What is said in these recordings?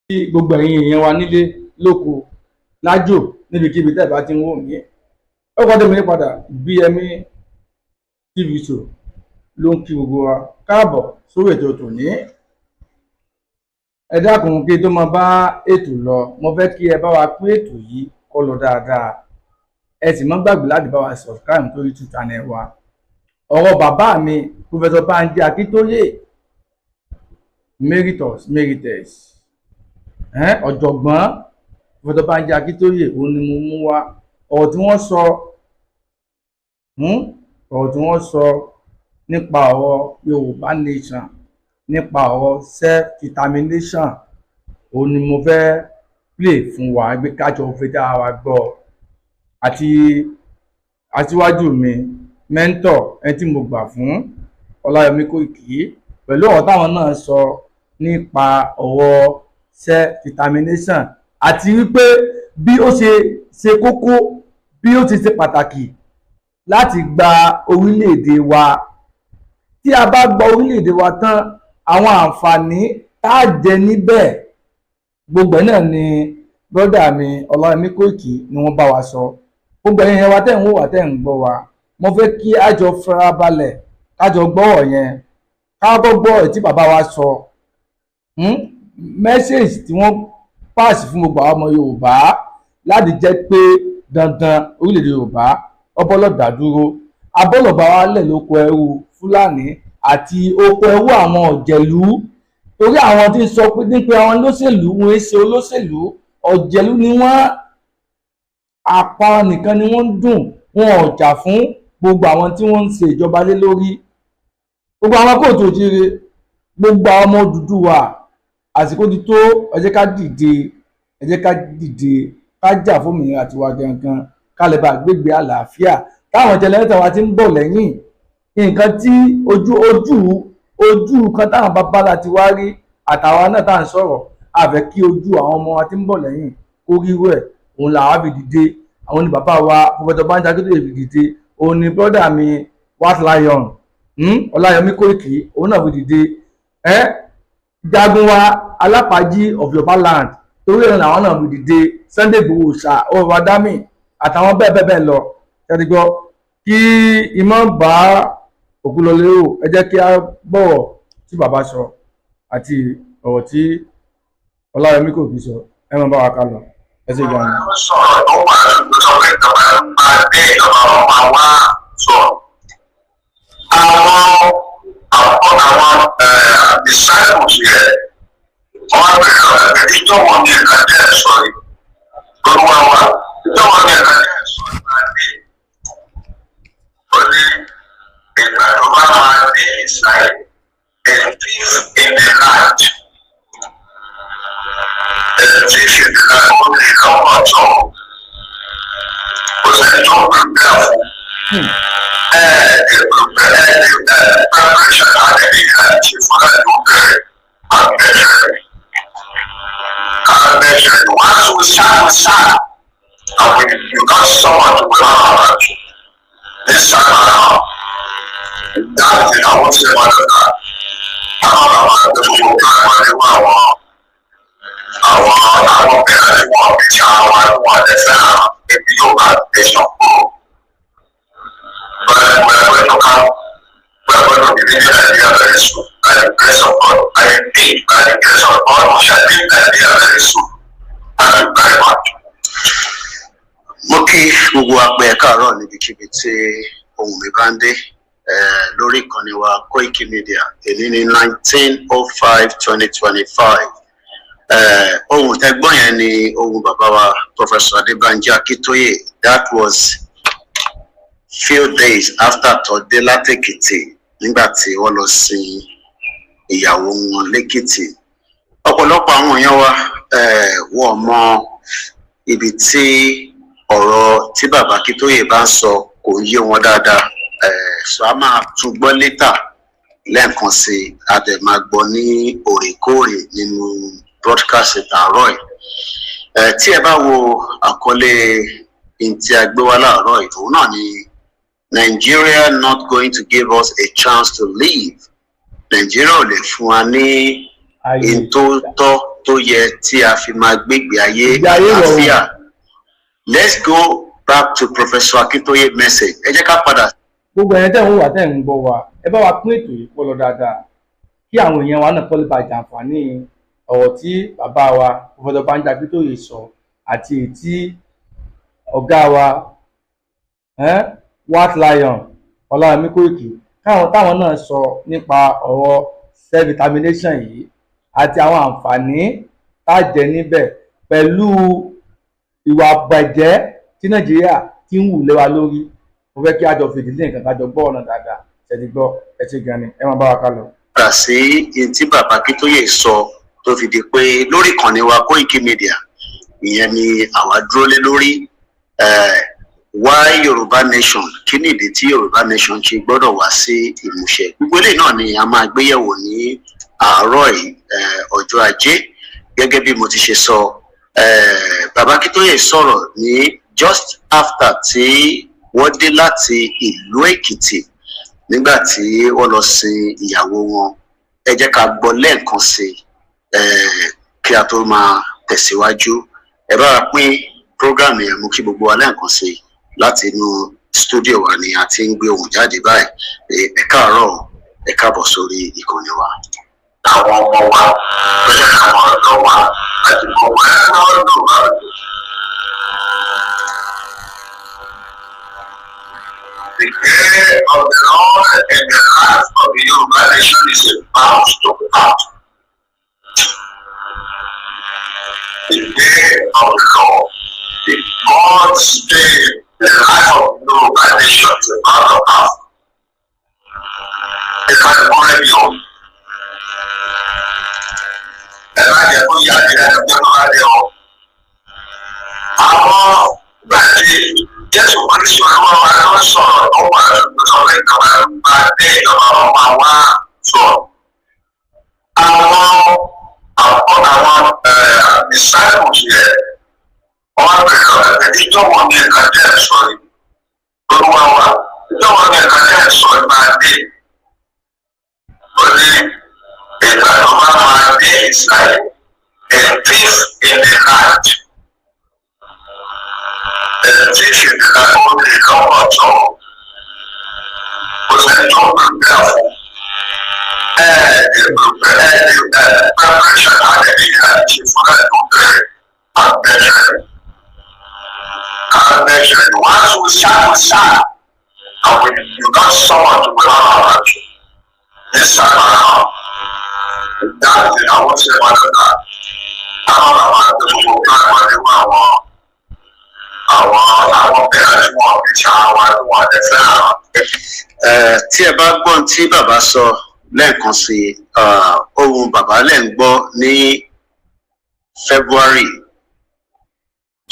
Gbogbo ẹ̀yin èèyàn wa nílé lóko lájò, níbikíbi tẹ́ ẹ bá ti ń wò mí, ó kọ́ tèmi ní padà. BME TV Show ló ń kí gbogbo wa káàbọ̀ sórí ètò tòní. Ẹ dákun, kí tó máa bá ètò lọ, mo fẹ́ kí ẹ bá wa pín ètò yìí kó lọ dáadáa. Ẹ sì má gbàgbé láti bá wa subscribe tó YouTube channel wa. Ọ̀rọ̀ bàbá mi, Professor Banji Akíntóyè, emeritus emeritus, ọ̀jọ̀gbọ́n Professor Banji Akíntóyè, òun ni mo mú wá. Ọ̀rọ̀ tí wọ́n sọ, ọ̀rọ̀ tí wọ́n sọ nípa ọ̀rọ̀ Yorùbá nation, nípa ọ̀rọ̀ self determination, òun ni mo fẹ́ play fún wa gbé kájọ fi dá wa gbọ́, àti aṣíwájú mi, mentor, ẹni tí mo gbà fún, Ọláyọmí Kóìkì, pẹ̀lú ọ̀rọ̀ táwọn náà sọ nípa ọ̀rọ̀ self determination, àti wípé bí ó ṣe ṣe kókó, bí ó ti ṣe pàtàkì láti gba orílẹ̀-èdè wa. Tí a bá gba orílẹ̀-èdè wa tán, àwọn àǹfààní tá a jẹ níbẹ̀, gbogbo ẹ̀ náà ni brother mi Ọláyọmí Kóìkì ni wọ́n bá wa sọ. Gbogbo ẹ̀yin yẹn wa tẹ́ ń wò wá, tẹ́ ń gbọ́ wa, mo fẹ́ kí a jọ farabalẹ̀, ká jọ gbọ́rọ̀ yẹn, ká gbọ́ gbọ́ tí bàbá wa sọ, message tí wọ́n pass fún gbogbo àwọn ọmọ Yorùbá láti jẹ́ pé dandan orílẹ̀-èdè Yorùbá ọbọ̀lọ̀ dádúró, abọ́lọ̀ bá wa lẹ̀ lóko ẹrú Fúlàní àti oko ẹrú àwọn ọ̀jẹ̀lú, torí àwọn tí ń sọ pé nípa àwọn olóṣèlú, wọn ń ṣe olóṣèlú, ọ̀jẹ̀lú ni wọ́n. Apá nìkan ni wọ́n ń dùn, wọn ò jà fún gbogbo àwọn tí wọ́n ń ṣe ìjọba lé lórí. Gbogbo àwọn kóòtù òjìire, gbogbo àwọn ọmọ Odùduwà, àsìkò ti tó. Ẹ jẹ́ ká dìde, ẹ jẹ́ ká dìde, ká jà fún òmìnira tiwa gangan, ká lè bá gbégbé àlàáfíà táwọn generation wa ti ń bọ̀ lẹ́yìn. Nǹkan tí ojú ojú ojú kan táwọn bàbá ti wá rí, àtàwa náà tá à ń sọ̀rọ̀, a fẹ́ kí ojú àwọn ọmọ wa ti ń bọ̀ lẹ́yìn kó rírú ẹ̀. Òun làwa fi dìde. Àwọn ni bàbá wa, Professor Banji Akíntóyè, fi dìde. Òun ni brother mi, White Lion, Ọláyọmí Kóìkì, òun náà fi dìde. Ẹ jagun wa alápàájí of Yorùbá land, torí ẹ̀ làwọn náà fi dìde. Sunday Igboho ṣá, ọ̀rọ̀ àtàwọn bẹ́ẹ̀ bẹ́ẹ̀ bẹ́ẹ̀ lọ. Ṣẹ́ni gbọ́ kí ìmọ̀ bá òkú lọ lérò. Ẹ jẹ́ kí á gbọ́rọ̀ tí bàbá sọ àti ọ̀rọ̀ tí Ọláyọmí Kóìkì sọ. Ẹ máa bá wa ká lọ. Ẹ ṣe gan ni. Sọ̀rọ̀ tó wà ló sọ pé ìjọba máa dé, ìjọba máa wá sọ. Àwọn disciples yẹn, wọ́n bẹ̀rẹ̀ lọ́wọ́ pé, "Ìjọ wo ni ẹ̀ka jẹ́ ẹ̀sọ́ yìí? Olúwa wa, ìjọ wo ni ẹ̀ka jẹ́ ẹ̀sọ́ yìí máa dé?" Ó ní ìgbà tó bá máa dé is like a thief in the night. A thief in the night. Ó lè lọ́wọ́ tó kò sẹ́ni tó prepare fún. Ẹ ẹ prepare ẹ preparation láti ní láti fún ẹ tó bẹ̀rẹ̀ àbẹ̀rẹ̀ àbẹ̀rẹ̀. Once we start, we start. And we you got someone to come out this time around. That is, I won't say more than that. Àwọn ẹgbẹ́ gbogbo plan wọn ní wọn àwọn bẹ̀rẹ̀ tí wọ́n fi ti àwọn wọn lè fẹ́ràn ebi Yorùbá nation kúrò. But we are going to come, we are going to be leaving Nigeria very soon. By the grace of God, I think by the grace of God, we shall leave Nigeria very soon. Thank you very much. Mo kí gbogbo wa pé ẹ káàárọ̀ níbikíbi tí ohùn mi bá ń dé lórí ìkànnì wa Koiki Media. Èní ní 19/05/2025. Ohùn tẹ́gbọ́n yẹn ni ohùn bàbá wa, Professor Adébánjí Akíntóyè. That was few days after tó dé látèkìtì, nígbà tí wọ́n lọ sin ìyàwó wọn lẹ́kìtì. Ọ̀pọ̀lọpọ̀ àwọn èèyàn wa, wọ́n mọ ibi tí ọ̀rọ̀ tí bàbá Akíntóyè bá ń sọ kò ń yé wọn dáadáa. So a máa tún gbọ́ later lẹ́ẹ̀kan sí i. A dẹ̀ máa gbọ́ ní òrèkóòrè nínú broadcast tààrọ̀ yìí. Tí ẹ bá wo àkọlé in tí a gbé wá láàárọ̀ yìí, òun náà ni "Nigeria not going to give us a chance to live". Nàìjíríà ò lè fún wa ní Ayé in tó tọ́. tó yẹ tí a fi máa gbégbé ayé Ìgbé ayé ìrọ̀rùn. àlàáfíà. Let's go back to Professor Akintoye message. Ẹ jẹ́ ká padà Gbogbo ẹ̀yin tẹ́ ń wò wá, tẹ́ ń gbọ́ wa, ẹ bá wa pín ètò yìí pọ̀ lọ dáadáa kí àwọn èèyàn wa náà kọ́ lè bá jàǹfààní ọ̀rọ̀ tí bàbá wa Professor Banji Akíntóyè sọ àti èyí tí ọ̀gá wa White Lion Ọláyọmí Kóìkì káwọn táwọn náà sọ nípa ọ̀rọ̀ self determination yìí àti àwọn àǹfààní tá a jẹ níbẹ̀ pẹ̀lú ìwà bàjẹ́ tí Nàìjíríà ti ń wù lé wa lórí. Mo fẹ́ kí a jọ fìdí lé nǹkan ká jọ gbọ́ ọ̀nà dáadáa. Ṣe ti gbọ́? Ẹ ti gan ni, ẹ máa bá wa ká lọ. Padà sí ihun tí bàbá Akíntóyè sọ tó fi di pé lórí ìkànnì wa Koiki Media, ìyẹn ni àwa dúró lé lórí. Why Yorùbá Nation? Kí ni ìdí tí Yorùbá Nation ṣe gbọ́dọ̀ wá sí ìmúṣẹ? Gbogbo eléyìí náà ni a máa gbéyẹ̀wò ní àárọ̀ yìí, ọjọ́ Ajé. Gẹ́gẹ́ bí mo ti ṣe sọ, bàbá Akíntóyè sọ̀rọ̀ ní just after tí wọ́n dé láti ìlú Èkìtì nígbà tí wọ́n lọ sin ìyàwó wọn. Ẹ jẹ́ ká gbọ́ lẹ́ẹ̀kan sí i kí a tó máa tẹ̀síwájú. Ẹ bá wa pín program yẹn. Mú kí gbogbo wa lẹ́ẹ̀kan sí i. Láti inú studio wa ni a ti ń gbé ohùn jáde báyìí. Ẹ káàárọ̀, ẹ káàbọ̀ sórí ìkànnì wa. Àwọn ọmọ wa lọ́jọ́, àwọn ọ̀dọ́ wa àti gbogbo ẹ̀ lọ́dún wa. The day of the Lord and the life of the Yoruba nation is about to come. The day of the Lord, the God's day, the life of the Yoruba nation is about to come. Ìka ìkórè o. Ẹ má jẹ́ kó yà ní ẹnu pé kó má dé o. Àwọn ìgbà tí Jésù Kristu Olúwa wa ló sọ̀rọ̀ tó wà sọ pé ìjọba máa dé, ìjọba wọn máa wá sọ. Àwọn disciples yẹn, wọ́n bẹ̀rẹ̀ lọ́wọ́ pé ìjọ wo ni nǹkan tẹ́ ẹ̀ sọ yìí? Olúwa wa, ìjọ wo ni nǹkan tẹ́ ẹ̀ sọ yìí máa dé? Ó ní ìgbà tó bá máa dé is like a thief in the night. A thief in the night, ó lè lọ́wọ́ tó. Kò sẹ́ni tó prepare fún. Ẹ ẹ prepare ẹ ẹ preparation àti àti fún ẹ tó bẹ̀rẹ̀ àbẹ̀rẹ̀. Àbẹ̀rẹ̀ once we start, and we you got someone to come out this time around. That is, I won't say more than that. Àwọn bàbá àti gbogbo plan wọn ní àwọn bẹ̀rẹ̀ tí wọ́n fi ṣe àwọn tí wọ́n lè fẹ́ àwọn. Tí ẹ bá gbọ́n tí bàbá sọ lẹ́ẹ̀kan sí i, ohun bàbá lẹ́ ń gbọ́ ní February,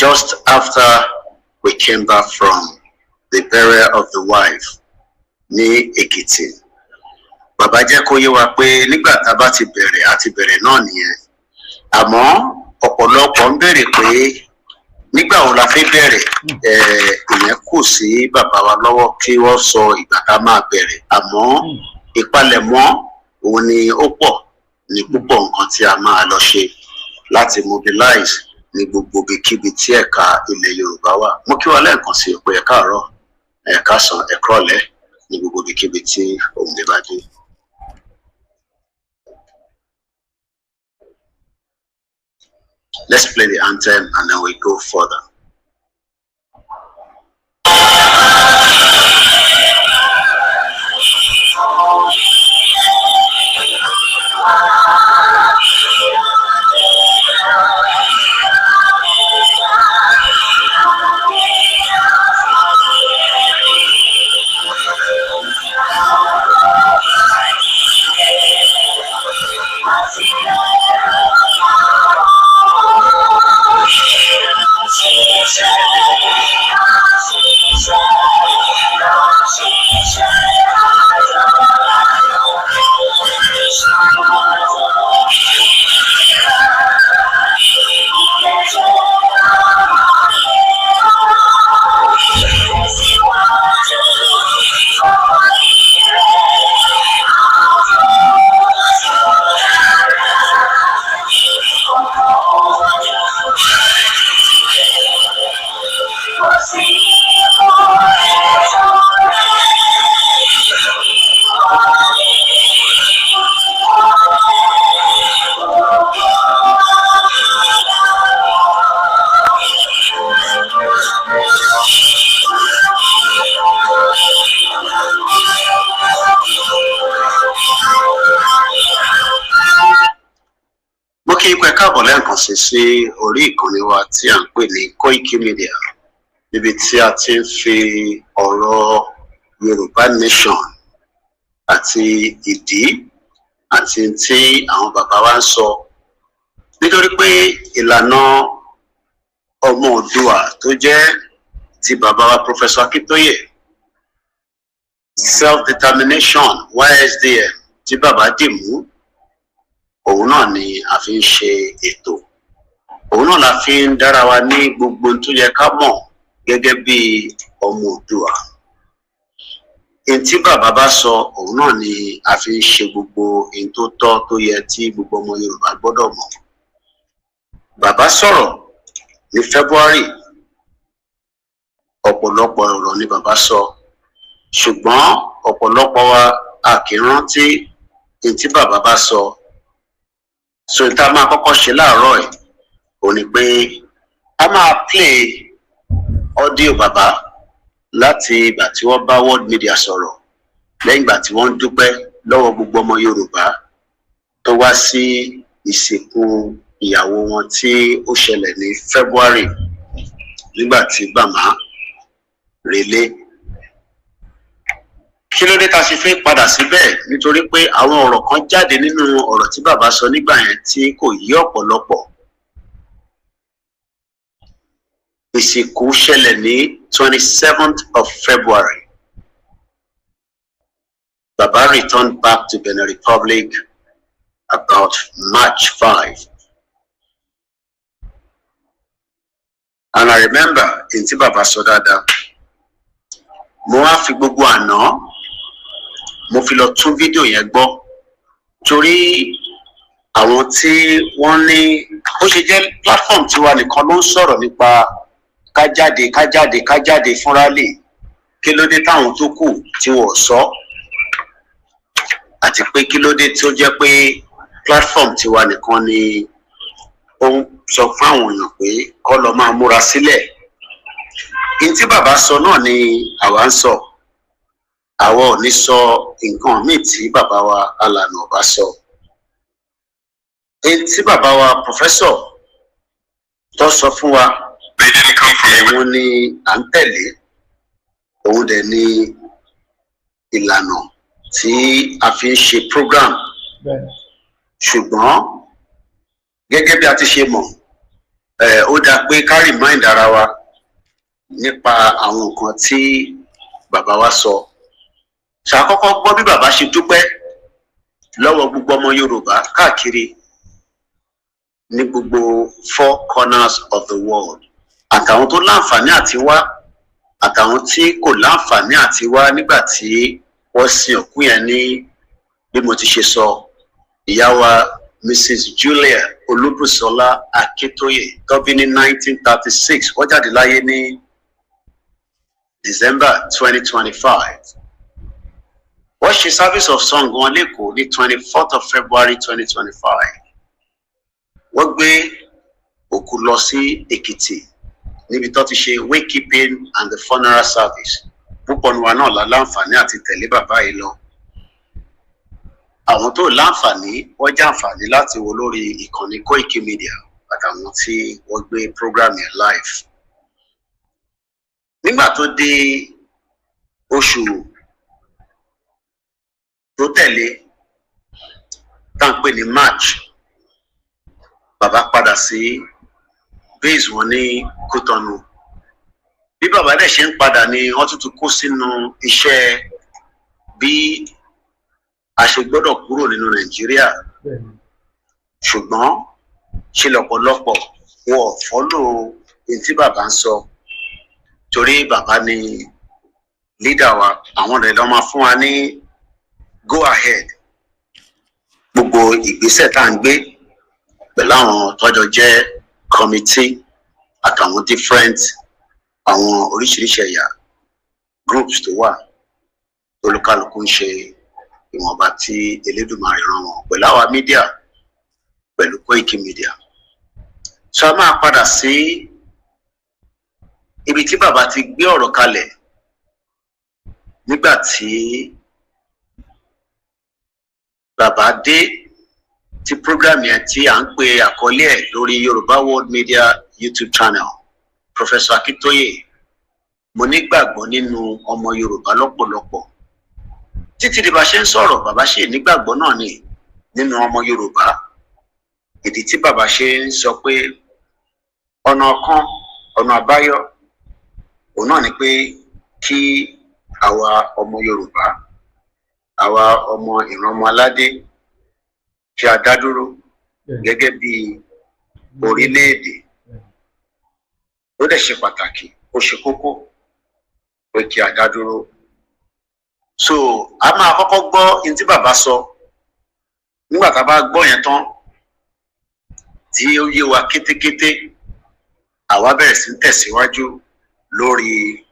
just after we came back from the burial of the wife ní Èkìtì. Bàbá jẹ́ kó yé wa pé nígbà tá a bá ti bẹ̀rẹ̀, a ti bẹ̀rẹ̀ náà nìyẹn. Àmọ́ ọ̀pọ̀lọpọ̀ ń béèrè pé nígbà wo la fẹ́ bẹ̀rẹ̀? Ìyẹn kù sí bàbá wa lọ́wọ́ kí wọ́n sọ ìgbà tá a máa bẹ̀rẹ̀. Àmọ́ ìpalẹ̀mọ́ òun ni ó pọ̀ ní púpọ̀ nǹkan tí a máa lọ ṣe láti mobilize ní gbogbo ibikíbi tí ẹ̀ka ilẹ̀ Yorùbá wà. Mo kí wa lẹ́ẹ̀kan sí pé ẹ káàárọ̀, ẹ káàsán, ẹ kúrọ̀lẹ́ ní gbogbo ibikíbi tí òun lè bá dé. Let's play the anthem and then we go further. Lẹ́ẹ̀kan sí sí orí ìkànnì wa tí à ń pè ní Koiki Media, níbi tí a ti ń fi ọ̀rọ̀ Yorùbá Nation àti ìdí àti tí àwọn bàbá wa ń sọ, nítorí pé ìlànà ọmọ Oòduà tó jẹ́ ti bàbá wa Professor Akintoye, self-determination, YSDM, tí bàbá dì mú, òun náà ni a fi ń ṣe ètò, òun náà la fi ń dára wa ní gbogbo ohun tó yẹ ká mọ̀ gẹ́gẹ́ bí ọmọ Oòduà. Ohun tí bàbá bá sọ, òun náà ni a fi ń ṣe gbogbo ohun tó tọ́, tó yẹ, tí gbogbo ọmọ Yorùbá gbọ́dọ̀ mọ̀. Bàbá sọ̀rọ̀ ní February. Ọ̀pọ̀lọpọ̀ ọ̀rọ̀ ni bàbá sọ, ṣùgbọ́n ọ̀pọ̀lọpọ̀ wa a kì í rántí ohun tí bàbá bá sọ. So tá a máa kọ́kọ́ ṣe láàárọ̀ ẹ̀ ò ní pé a máa play audio bàbá láti ìgbà tí wọ́n bá world media sọ̀rọ̀, lẹ́yìn ìgbà tí wọ́n ń dúpẹ́ lọ́wọ́ gbogbo ọmọ Yorùbá tó wá sí ìsìnkú ìyàwó wọn tí ó ṣẹlẹ̀ ní February, nígbà tí bàmá relé. Kí ló dé tá a ṣe fẹ́ padà síbẹ̀? Nítorí pé àwọn ọ̀rọ̀ kan jáde nínú ọ̀rọ̀ tí bàbá sọ nígbà yẹn tí kò yé ọ̀pọ̀lọpọ̀. Ìsìnkú ṣẹlẹ̀ ní 27th of February. Bàbá returned back to Benin Republic about March 5. And I remember n tí bàbá sọ dáadáa. Mo wá fi gbogbo àná, mo fi lọ tún fídíò yẹn gbọ́, torí àwọn tí wọ́n ní ó ṣe jẹ́ platform tiwa nìkan ló ń sọ̀rọ̀ nípa ká jáde, ká jáde, ká jáde fúnra lè, kí ló dé táwọn tó kù tí wọ́n sọ, àti pé kí ló dé tí ó jẹ́ pé platform tiwa nìkan ni ó ń sọ fáwọn èèyàn pé kó lọ máa múra sílẹ̀. N tí bàbá sọ náà ni àwa ń sọ. Àwa ò ní sọ nǹkan míì tí bàbá wa alànà ọba sọ. N tí bàbá wa professor tó sọ fún wa, òun ni à ń tẹ̀lé, òun dẹ̀ ni ìlànà tí a fi ń ṣe program. Ṣùgbọ́n gẹ́gẹ́ bí a ti ṣe mọ̀, ó dáa pé ká remind ara wa nípa àwọn nǹkan tí bàbá wa sọ. Ṣàkọ́kọ́ gbọ́ bí bàbá ṣe dúpẹ́ lọ́wọ́ gbogbo ọmọ Yorùbá káàkiri ní gbogbo four corners of the world, àtàwọn tó láǹfààní àti wá, àtàwọn tí kò láǹfààní àti wá, nígbà tí wọ́n sin òkú yẹn ní bí mo ti ṣe sọ. Ìyá wa Mrs Julia Olúbùsọlá Akíntóyè tó bí ní 1936, wọ́n jáde láyé ní December 2025. Wọ́n ṣe service of song wọn lẹ́kọ̀ọ́ ní 24th of February 2025. Wọ́n gbé òkú lọ sí Èkìtì níbi tó ti ṣe wake keeping and the funeral service. Púpọ̀ nu wa náà la láǹfààní àti tẹ̀lé bàbá yìí lọ. Àwọn tó láǹfààní, wọ́n jàǹfààní láti wo lórí ìkànnì Koiki Media àtàwọn tí wọ́n gbé program yẹn live. Nígbà tó dé oṣù tó tẹ̀lé, tá à ń pè ní March, bàbá padà sí base wọn ní Kútọ̀nù. Bí bàbá dẹ̀ ṣe ń padà ni wọ́n tún ti kó sínú iṣẹ́ bí a ṣe gbọ́dọ̀ kúrò nínú Nàìjíríà. Ṣùgbọ́n ṣe lọ́pọ̀lọpọ̀ wọn ò follow ohun tí bàbá ń sọ, torí bàbá ni leader wa. Àwọn rẹ̀ lọ́ máa fún wa ní go ahead gbogbo ìgbésẹ̀ tá à ń gbé pẹ̀lú àwọn tọ́jọ́ jẹ́ committee àtàwọn different, àwọn oríṣiríṣi ẹ̀yà groups tó wà, olúkálùkù ń ṣe ìwọ̀nba tí Elédùmarè rán wọn pẹ̀lú àwa media, pẹ̀lú Koiki Media. So a máa padà sí ibi tí bàbá ti gbé ọ̀rọ̀ kalẹ̀ nígbà tí bàbá dé, tí Tí program yẹn tí à ń pè àkọlé ẹ̀ lórí Yorùbá World Media YouTube channel, Professor Akintoye, mo nígbàgbọ́ nínú ọmọ Yorùbá lọ́pọ̀lọpọ̀. Títí di bá ṣe ń sọ̀rọ̀, bàbá ṣe nígbàgbọ́ náà ni nínú ọmọ Yorùbá. Ìdí tí bàbá ṣe ń sọ pé ọ̀nà kan, ọ̀nà àbáyọ òun náà ni pé kí àwa ọmọ Yorùbá, àwa ọmọ ìran ọmọ aládé, kí a dá dúró gẹ́gẹ́ bí orílẹ̀-èdè. Ó dẹ̀ ṣe pàtàkì, ó ṣe kókó pé kí a dá dúró. So a máa kọ́kọ́ gbọ́ ohun tí bàbá sọ. Nígbà tá a bá gbọ́ yẹn tán, tí ó yé wa kétékété, àwa bẹ̀rẹ̀ sí ń tẹ̀síwájú lórí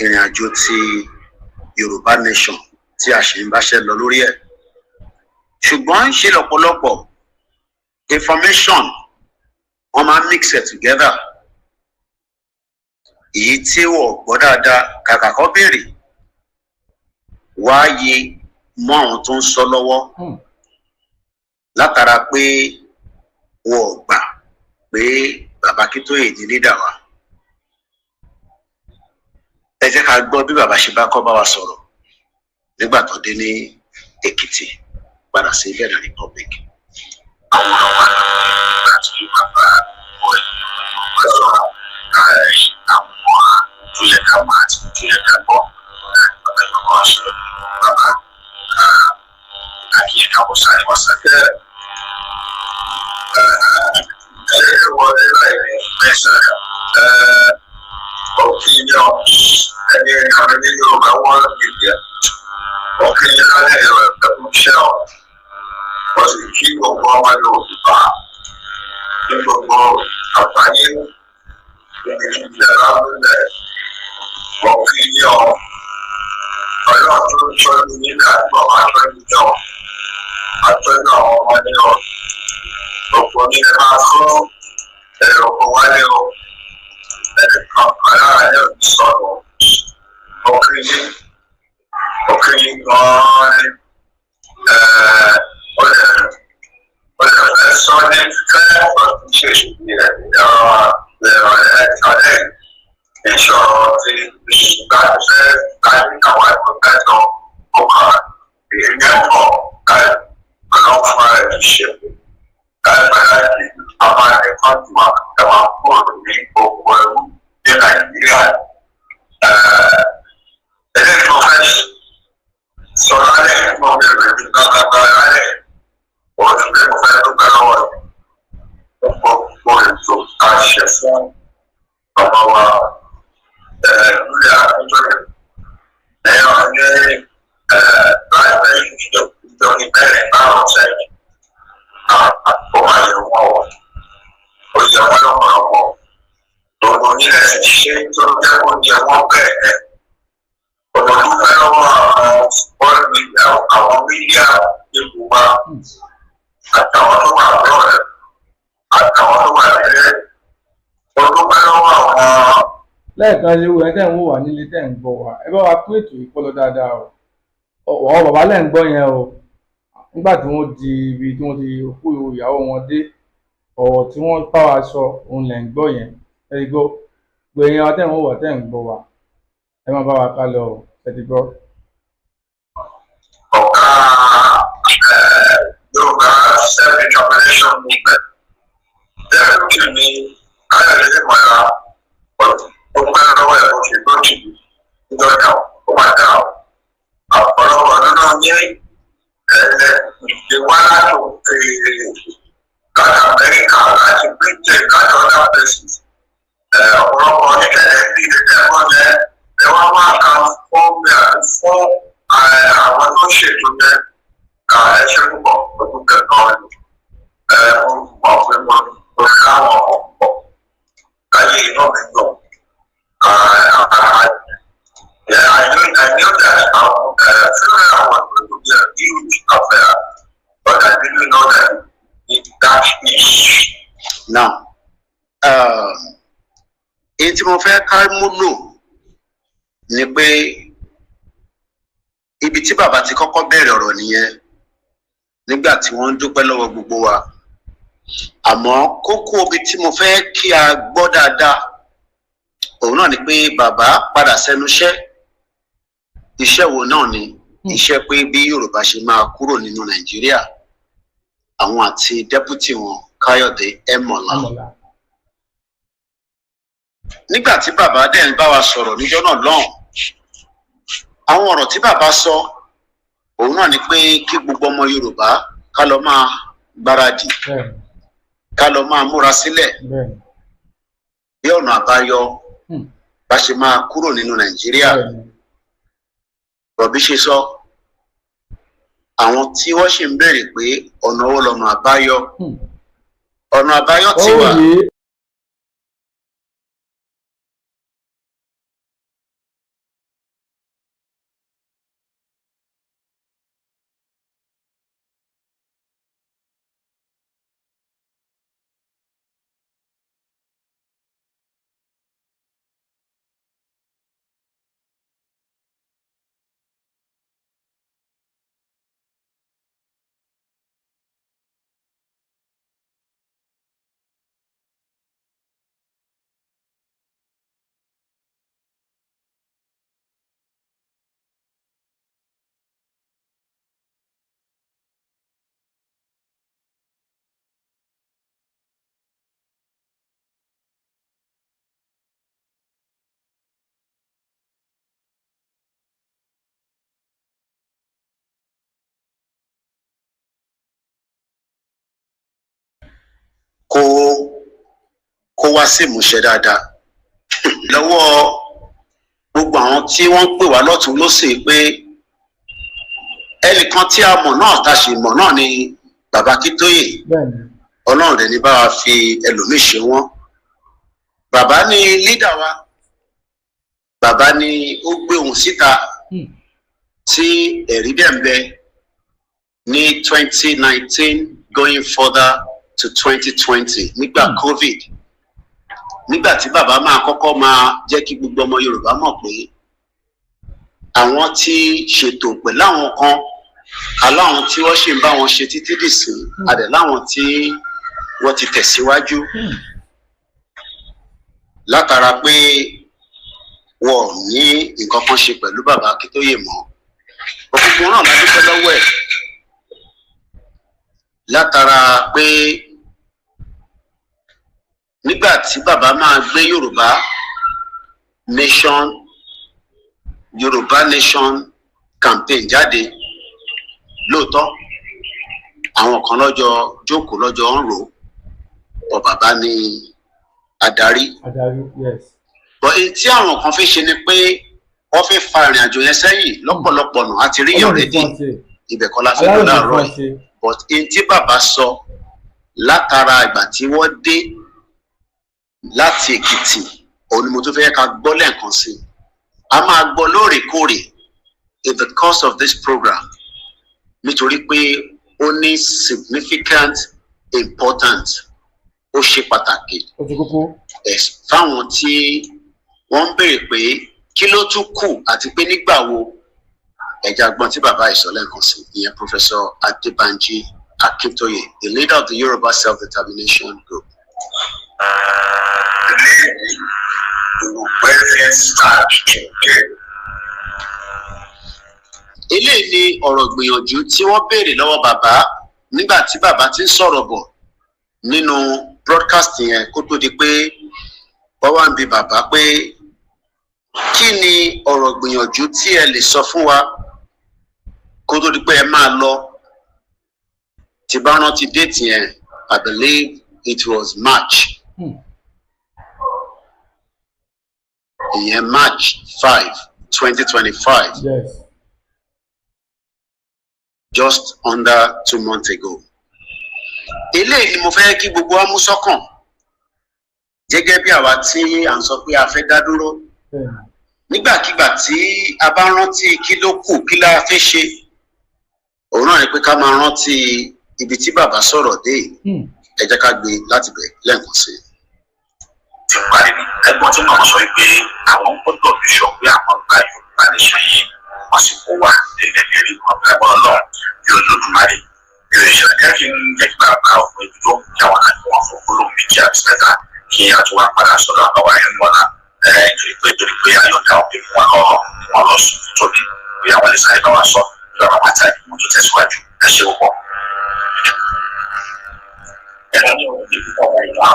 ìrìn àjò ti Yorùbá Nation tí a ṣì ń báṣẹ́ lọ lórí ẹ̀. Ṣùgbọ́n ṣe lọ́pọ̀lọpọ̀ information, wọ́n máa ń mix it together. Èyí tí wọ́n gbọ́ dáadáa, kàkà kọ́ béèrè, wá yé mọ́ àwọn tó ń sọ lọ́wọ́ látara pé wọ́n gbà pé bàbá Akíntóyè ní leader wa. Ẹ jẹ́ ká gbọ́ bí bàbá ṣe bá kọ́ bá wa sọ̀rọ̀ nígbà tó dé ní Èkìtì padà sí Benin Republic. Àwòrán wa nígbà tí bàbá wọ sọ̀rọ̀, àwọn tó yẹ ká mọ̀ àti tó yẹ ká gbọ́, bàbá yóò kọ́ ṣe. Bàbá, àkíyè káwọ́ sáré wá sáré. Ẹ wọlé láì mẹ́sàn-án opinion ẹni àwọn ní Yorùbá World Media opinion lálẹ́ ẹ̀rọ ẹ̀kúnṣẹ́ ọ̀. Wọ́n sì kí gbogbo ọmọ Yorùbá ní gbogbo àgbáyé ìjọba lulẹ̀ opinion. Ọlọ́run tó ń tọ́jú nígbà tó máa tọ́jú jọ àtọ́jú àwọn ọmọdé ọ̀ gbogbo ní ẹ máa fún ẹ̀rọ kó wálé o. Ẹnìkan alára yóò sọ̀rọ̀ ọkùnrin ọkùnrin gan-an ni ó lè fẹ́ sọ ní fẹ́ ṣe ìrọ̀lẹ́ ìṣòro tí ìgbà fẹ́ káyọ̀ àwọn ẹ̀kọ́ kẹtọ̀ ọkàn ìyẹn pọ̀ káyọ̀ ọlọ́fun rẹ̀ ti ṣe láìpẹ́ láti àwọn ẹ̀kọ́ tí wà ẹ̀wà kúrò ní oko ẹrú ní Nàìjíríà. Eléyìí mo fẹ́ sọ lálẹ́, mo bẹ̀rẹ̀ ní gbàgbàgbà lálẹ́, ó ti pé mo fẹ́ dúpẹ́ lọ́wọ́ yìí gbogbo ètò tá a ṣe fún bàbá wa lórí àkójọ ẹ̀yọ́ ní láìpẹ́ ìjọ ní bẹ́ẹ̀ márùn-ún sẹ́yìn. Ó máa yẹ wọ́n wọ̀, ó yẹ wọ́n lọ́pọ̀lọpọ̀. Gbogbo nílẹ̀ sì ṣe tó jẹ́ kó jẹ wọ́n bẹ́ẹ̀. Ọ̀pọ̀ dúpẹ́ lọ́wọ́ àwọn world media, àwọn media ipò wa, àtàwọn tó wà lọ́rẹ̀, àtàwọn tó wà lẹ́lẹ́. Mo dúpẹ́ lọ́wọ́ àwọn. Lẹ́ẹ̀kan ṣe wo ẹ tẹ́ ń wò wá nílé, tẹ́ ń gbọ́ wá, ẹ bá wa pín ètò ìpọlọ dáadáa o. Ọ̀rọ̀ bàbá lẹ́ ń gbọ́ yẹn o. Nígbà tí wọ́n di ibi tí wọ́n ti kú ìyàwó wọn dé, ọ̀rọ̀ tí wọ́n bá wa sọ òun lẹ́ ń gbọ́ yẹn. Ẹ ti gbọ́ gbẹ̀yìn wa tẹ́ ń wò wá, tẹ́ ń gbọ́ wá, ẹ má bá wa ká lọ o. Ẹ ti gbọ́. Ọ̀gá Yorùbá Self-Determination Movement, deputy ní Káyọ̀dé Mọ̀lá, ó pẹ́ lọ́wọ́ ẹ̀, ó fi lójì níjọ́ ó mà dá ọ̀pọ̀lọpọ̀ nínú ní ìwá láti òkèèrè, láti Amẹ́ríkà, láti Britain, láti other places. Ọ̀pọ̀lọpọ̀ oníkẹ̀lẹ́ bí ẹ̀kọ́ yẹn ẹ wá wá kan fún mi àti fún àwọn tó ṣètò yẹn. Ẹ ṣe púpọ̀ ọdún kẹta ni mo mọ̀ pé mo láwọn ọ̀pọ̀ láyé inú mi dùn. I knew that funeral was going to be a huge affair, but I didn't know that it that huge. Now, èyí tí mo fẹ́ ká múlò ni pé ibi tí bàbá ti kọ́kọ́ bẹ̀rẹ̀ ọ̀rọ̀ nìyẹn. Nígbà tí wọ́n ń dúpẹ́ lọ́wọ́ gbogbo wa, àmọ́ kókó ibi tí mo fẹ́ kí a gbọ́ dáadáa, òun náà ni pé bàbá padà sẹ́nu iṣẹ́. Iṣẹ́ wo náà ni? Iṣẹ́ pé bí Yorùbá ṣe máa kúrò nínú Nàìjíríà, àwọn àti deputy wọn, Káyọ̀dé Ẹmọ̀lá. Amọ̀lá. Nígbà tí bàbá dẹ̀ ń bá wa sọ̀rọ̀ níjọ́ náà lọ́hùn, àwọn ọ̀rọ̀ tí bàbá sọ, òun náà ni pé kí gbogbo ọmọ Yorùbá ká lọ máa gbáradì, ká lọ máa múra sílẹ̀ bí ọ̀nà àbáyọ bá ṣe máa kúrò nínú Nàìjíríà. Bọ̀bí ṣe sọ, àwọn tí wọ́n sì ń béèrè pé ọ̀nà wo lọ́nà àbáyọ, ọ̀nà àbáyọ ti Ó wà. yé. Kó wá sí ìmúṣẹ dáadáa lọ́wọ́ gbogbo àwọn tí wọ́n ń pè wá lọ́tún lọ́sì pé ẹnìkan tí a mọ̀ náà, tá a sì mọ̀ náà ni bàbá Akíntóyè. Ọlọ́run dẹ̀ ní bá wa fi ẹlòmíì ṣe wọ́n. Bàbá ní leader wa, bàbá ní ó gbé ohùn síta tí ẹ̀rí dẹ̀ ń bẹ ní 2019 going further to 2020, nígbà COVID, nígbà tí bàbá máa kọ́kọ́ máa jẹ́ kí gbogbo ọmọ Yorùbá mọ̀ pé àwọn tí ṣètò pẹ̀lú àwọn kan, aláwọn tí wọ́n ṣì ń bá wọn ṣe títí dìsín, adẹ̀ láwọn tí wọ́n ti tẹ̀síwájú látara pé wọn ò ní nǹkan kan ṣe pẹ̀lú bàbá Akíntóyè mọ́. Gbogbo náà la dúpẹ́ lọ́wọ́ ẹ̀ látara pé nígbà tí bàbá máa gbé Yorùbá Nation campaign jáde, lóòótọ́ àwọn kan lọ́jọ́ jókòó, lọ́jọ́ ń rò ó, bàbá ní adarí. Adarí, yes. But èyí tí àwọn kan fi ṣe ni pé wọ́n fẹ́ fa ìrìn àjò yẹn sẹ́yìn lọ́pọ̀lọpọ̀ nà àti rí yàn Ọlọ́run rédí. fún ọ ṣe. Ibẹ̀ kọ́ la fẹ́ lọ Aláròye láàárọ̀ fún ọ yìí. ṣe. But èyí tí bàbá sọ látara ìgbà tí wọ́n dé láti Èkìtì, òun ni mo tún fẹ́ ká gbọ́ lẹ́ẹ̀kan sí i. A máa gbọ́ lóòrèkóòrè in the course of this program nítorí pé ó ní significant importance, ó ṣe pàtàkì Ó ti kókó. Fáwọn tí wọ́n ń béèrè pé kí ló tún kù àti pé nígbà wo. Ẹ̀já gbọ́n tí bàbá ìsọ lẹ́ẹ̀kan sí, ìyẹn Professor Adébánjí Akíntóyè, the leader of the Yoruba Self-Determination Group. Eléyìí will start again. Eléyìí ni ọ̀rọ̀ gbìyànjú tí wọ́n béèrè lọ́wọ́ bàbá nígbà tí bàbá ti ń sọ̀rọ̀ bọ̀ nínú broadcast yẹn, kó tó di pé wọ́n wá ń bi bàbá pé kí ni ọ̀rọ̀ gbìyànjú tí ẹ lè sọ fún wa kó tó di pé ẹ máa lọ. Tí bá rántí date yẹn, I believe it was March, ìyẹn March 5, 2025, just under 2 months ago. Eléyìí ni mo fẹ́ kí gbogbo wa mú sọ́kàn gẹ́gẹ́ bí àwa tí à ń sọ pé a fẹ́ dá dúró. Nígbàkigbà tí a bá rántí kí ló kù, kí la fẹ́ ṣe, òun náà ni pé ká máa rántí ibi tí bàbá sọ̀rọ̀ dé yìí. Ẹ jẹ́ ká gbé láti bẹ̀ lẹ́ẹ̀kan sí i. Ti parí ní ẹ̀gbọ́n tí màmá sọ pé àwọn gbọ́dọ̀ fi sọ pé àwọn gba Yorùbá Nation yìí, wọ́n sì kó wa nílẹ̀ lérí ọ̀gá Ọlọ́run bí Olódùmarè. Ìrìnsẹ̀ jẹ́ kí bàbá òfin ìdúró kí àwọn àti wọn fún gbólóhùn méjì àti mẹ́ta, kí a tún wá padà sọ́dọ̀ àbáwá ẹ̀ mọ́lá, torí pé ayọ̀dá òbí fún wọn lọ sùn tóbi, bí àwọn lè sáré bá wa sọ bí bàbá pàtàkì mo tó tẹ̀síwájú. Ẹ ṣe púpọ̀. Ẹ̀rọ ní ọ̀rọ̀ ìwà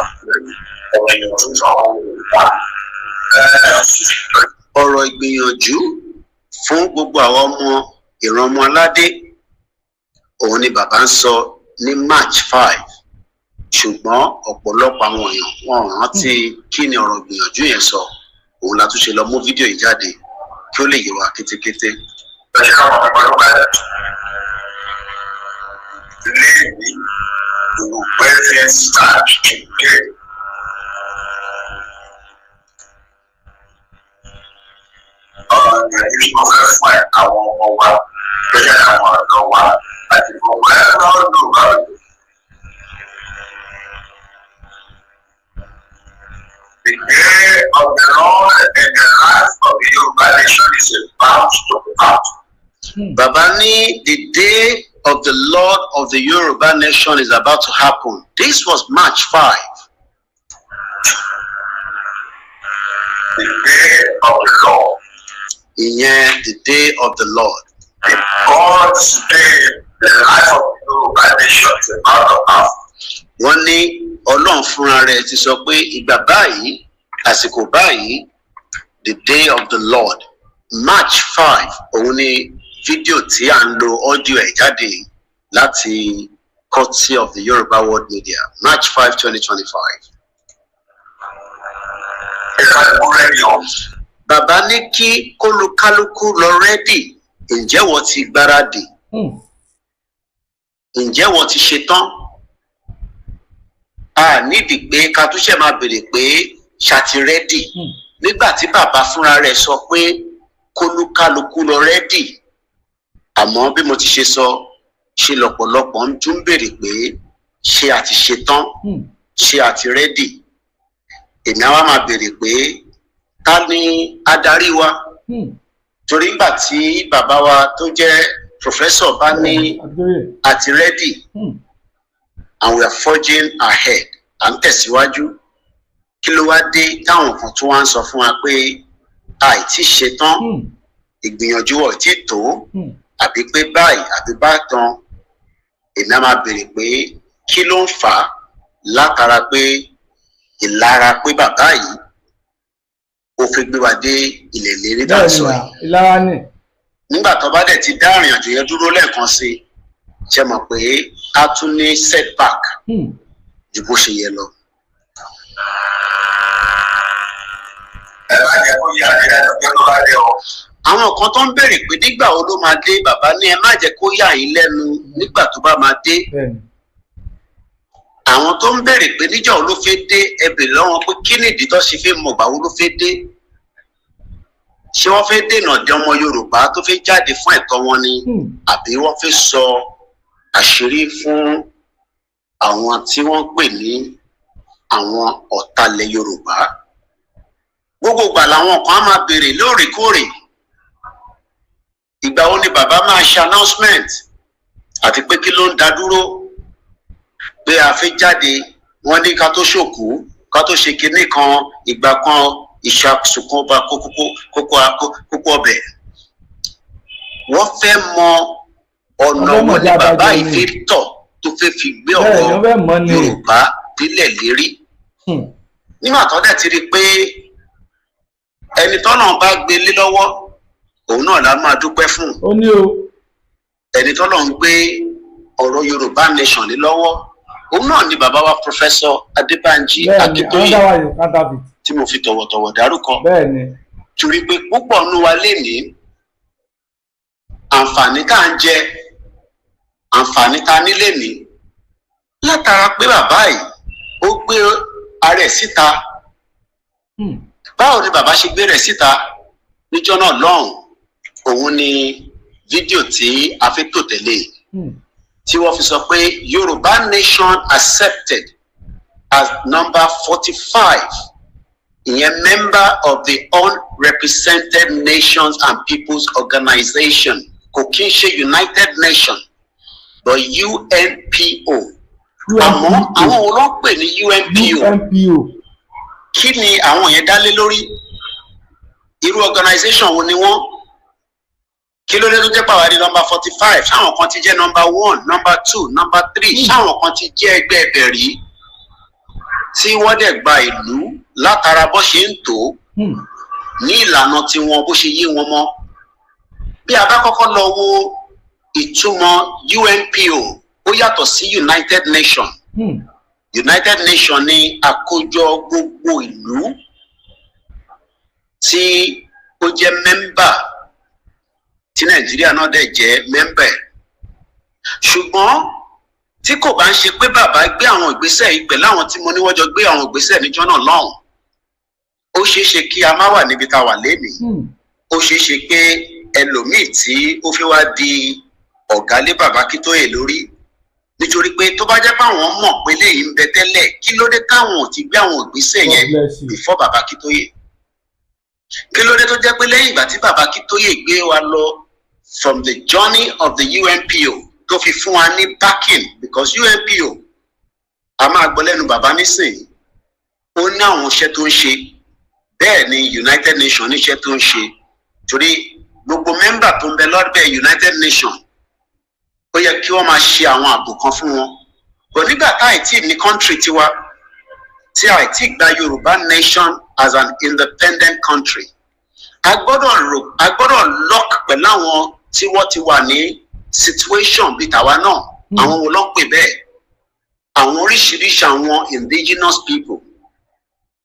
ọ̀rọ̀ ìyànjú fún àwọn Yorùbá. Ọ̀rọ̀ ìgbìyànjú fún gbogbo àwọn ọmọ ìran ọmọ aládé, òun ni bàbá ń sọ ní March 5, ṣùgbọ́n ọ̀pọ̀lọpọ̀ àwọn èèyàn wọn ò rántí kí ni ọ̀rọ̀ ìgbìyànjú yẹn sọ. Òun la tún ṣe lọ mú fídíò yìí jáde kí ó lè yé wa kétékété. Ẹ ṣe àwọn ọmọ ọlọ́pàá léèwé olùgbé fi ń start today. Ọ̀rọ̀ ìgbìyànjú tí mo fẹ́ fún ẹ, àwọn ọmọ wa lórí àwọn ọ̀dọ́ wa àti gbogbo ẹ̀ lọ́dún báyìí. The day of the Lord and the life of the Yoruba nation is about to come. Bàbá ní the day of the Lord of the Yoruba nation is about to happen. This was March 5. The day of the Lord. Ìyẹn the day of the Lord. The God's day, the life of the Yoruba nation is about to happen. Wọ́n ní Ọlọ́run fúnra rẹ̀ ti sọ pé ìgbà báyìí, àsìkò báyìí, the day of the Lord, March 5. Òun ni fídíò tí à ń lo audio ẹ̀ jáde láti courtesy of the Yoruba World Media, March 5, 2025. Ìkàlùkù rẹ̀ yọ. Bàbá ní kí kólúkálukú lọ ready. Ǹjẹ́ wọ́n ti gbáradì? Ǹjẹ́ wọ́n ti ṣetán? A nídìí pé ká tún ṣe máa béèrè pé ṣàti ready nígbà tí bàbá fúnra rẹ̀ sọ pé kólúkálukú lọ ready. Àmọ́ bí mo ti ṣe sọ, ṣe lọ́pọ̀lọpọ̀ ń tún béèrè pé ṣé a ti ṣetán? Ṣé a ti ready? Èmi á wá máa béèrè pé ta ni adarí wa? Torí nígbà tí bàbá wa tó jẹ́ professor bá ní Adéoyè. a ti ready and we are forging ahead, à ń tẹ̀síwájú, kí ló wá dé táwọn kan tún wá ń sọ fún wa pé àìtí ṣetán, ìgbìyànjú ọ̀ tí tó, àbí pé báyìí àbí bátan? Èmi á máa béèrè pé kí ló ń fà á, látara pé ìlara pé bàbá yìí ó fi gbé wa dé ilẹ̀ ìlérí tá à ń Bẹ́ẹ̀ ni sọ nà yìí. Ìlara ni. Nígbà tó bá dẹ̀ ti dá ìrìn àjò yẹn dúró lẹ́ẹ̀kan sí i, ṣe mọ̀ pé a tún ní setback ju bó ṣe yẹ lọ. Ẹ má jẹ́ kó yà ní ẹnu pé tó bá dé o. Àwọn kan tó ń béèrè pé nígbà wo ló máa dé, bàbá ní ẹ má jẹ́ kó yà yín lẹ́nu nígbà tó bá máa dé. bẹ́ẹ̀ ni Àwọn tó ń béèrè pé níjà wo ló fẹ́ dé, ẹ béèrè lọ́wọ́ pé kí nìdí tó ṣe fẹ́ mọ̀ gbà wo ló fẹ́ dé. Ṣé wọ́n fẹ́ dènà de ọmọ Yorùbá tó fẹ́ jáde fún ẹ̀tọ́ wọn ni, àbí wọ́n fẹ́ sọ àṣírí fún àwọn tí wọ́n pè ní àwọn ọ̀talẹ̀ Yorùbá? Gbogbo ìgbà làwọn kan á máa béèrè lóòrèkóòrè, ìgbà wo ni bàbá máa ṣe announcement, àti pé kí ló ń dá dúró pé a fẹ́ jáde? Wọ́n ní ká tó ṣòkú, ká tó ṣe kinní kan, ìgbà kan ìṣàsùnkún ọba kókó kókó kókó ọbẹ̀. Wọ́n fẹ́ mọ ọ̀nà Wọ́n fẹ́ wo mọ̀ ni bí bàbá adájọ́ yìí ni. fi tọ̀ tó fẹ́ fi gbé Bẹ́ẹ̀ ni ọ̀rọ̀ wọ́n fẹ́ mọ̀ ni. Yorùbá délẹ̀ lérí. Nígbà tó dẹ̀ ti rí i pé ẹni tọ́nà bá gbé lé lọ́wọ́, òun náà la máa dúpẹ́ fún. Ó ní o. Ẹni tọ́nà ń gbé ọ̀rọ̀ Yorùbá nation lé lọ́wọ́, òun náà ni bàbá wa Professor Adébánjí Bẹ́ẹ̀ ni. Akíntóyè, Another one is counterfeit. tí mo fi tọ̀wọ̀tọ̀wọ̀ dárúkọ, Bẹ́ẹ̀ ni. torí pé púpọ̀ nínú wa lè ní àǹfààní tá à ń jẹ, àǹfààní tá a ní lè ní látara pé bàbá yìí ó gbé ara ẹ̀ síta. Báwo ni bàbá ṣe gbé rẹ̀ síta níjọ́ náà lọ́hùn? Òun ni fídíò tí a fi tò tẹ̀lé, tí wọ́n fi sọ pé Yorùbá nation accepted as number 45, ìyẹn member of the Unrepresented Nations and Peoples Organization. Kò kí ń ṣe United Nations. But UNPO, àmọ́ àwọn wo ló ń pè ní UNPO? UNPO. Kí ni àwọn yẹn dá lé lórí? Irú organisation wo ni wọ́n? Kí ló dé tó jẹ́ pàwárí number 45? Ṣáwọn kan ti jẹ́ number one, number two, number three? Ṣáwọn kan ti jẹ́ ẹgbẹ́ ẹbẹ̀ rí tí wọ́n dẹ̀ gba ìlú látara bó ṣe ń tò ó ní ìlànà tiwọn, bó ṣe yé wọn mọ́? Bí a bá kọ́kọ́ lọ wo ìtumọ̀ UNPO, ó yàtọ̀ sí United Nations. United Nations ní àkójọ gbogbo ìlú tí ó jẹ́ member, tí Nàìjíríà náà dẹ̀ jẹ́ member ẹ̀. Ṣùgbọ́n tí kò bá ń ṣe pé bàbá gbé àwọn ìgbésẹ̀ yìí pẹ̀lú àwọn tí mo ní wọ́n jọ gbé àwọn ìgbésẹ̀ níjọ́ náà lọ́hùn, ó ṣeé ṣe kí a má wà níbi tá a wà lénìí. Ó ṣeé ṣe pé ẹlòmíì tí ó fi wá di ọ̀gá lé bàbá Akíntóyè lórí, nítorí pé tó bá jẹ́ pé àwọn mọ̀ pé léyìí ń bẹ tẹ́lẹ̀, kí ló dé táwọn ò ti gbé àwọn ìgbésẹ̀ God yẹn bless you. before bàbá Akíntóyè? Kí ló dé tó jẹ́ pé lẹ́yìn ìgbà tí bàbá Akíntóyè gbé wa lọ from the journey of the UNPO, tó fi fún wa ní backing? Because UNPO, a máa gbọ́ lẹ́nu bàbá nísìnyí, ó ní àwọn iṣẹ́ tó ń ṣe, bẹ́ẹ̀ ni United Nations níṣẹ́ tó ń ṣe, torí gbogbo member tó ń bẹ lọ́dẹ̀ United Nations, ó yẹ kí wọ́n máa ṣe àwọn ààbò kan fún wọn. But nígbà tá àìtí ní country tiwa, tí àìtí gba Yorùbá nation as an independent country, a gbọ́dọ̀ rò, a gbọ́dọ̀ lock pẹ̀lú àwọn tí wọ́n ti wà ní situation bíi tàwa náà. Àwọn wo ló ń pè bẹ́ẹ̀? Àwọn oríṣiríṣi àwọn indigenous people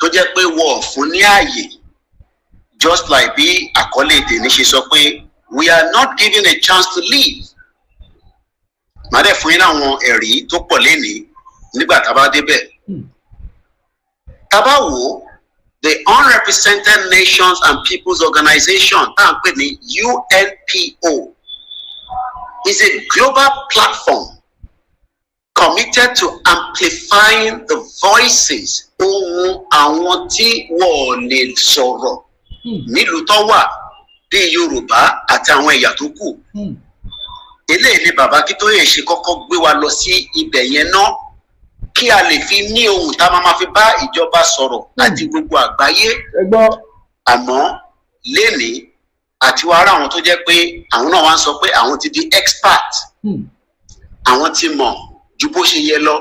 tó jẹ́ pé wọ́n ò fún ní ààyè, just like bí àkọlé tèmi ṣe sọ pé "We are not given a chance to live." Màá dẹ̀ fún yín láwọn ẹ̀rí tó pọ̀ lénìí nígbà tá a bá débẹ̀. Tá a bá wò ó, the Unrepresented Nations and Peoples Organization, tá à ń pè ní UNPO, is a global platform committed to amplifying the voices, ohùn àwọn tí wọ́n ò lè sọ̀rọ̀ nílùú tó wà, bíi Yorùbá àti àwọn ẹ̀yà tó kù. Eléyìí ni bàbá Akíntóyè ṣe kọ́kọ́ gbé wa lọ sí ibẹ̀ yẹn ná, kí a lè fi ní ohùn tá a máa ma fi bá ìjọba sọ̀rọ̀ àti gbogbo àgbáyé. Ẹ gbọ́. Àmọ́ lénìí, àti wàá rà àwọn tó jẹ́ pé àwọn náà wá ń sọ pé àwọn ti di expert, àwọn ti mọ̀ ju bó ṣe yẹ lọ.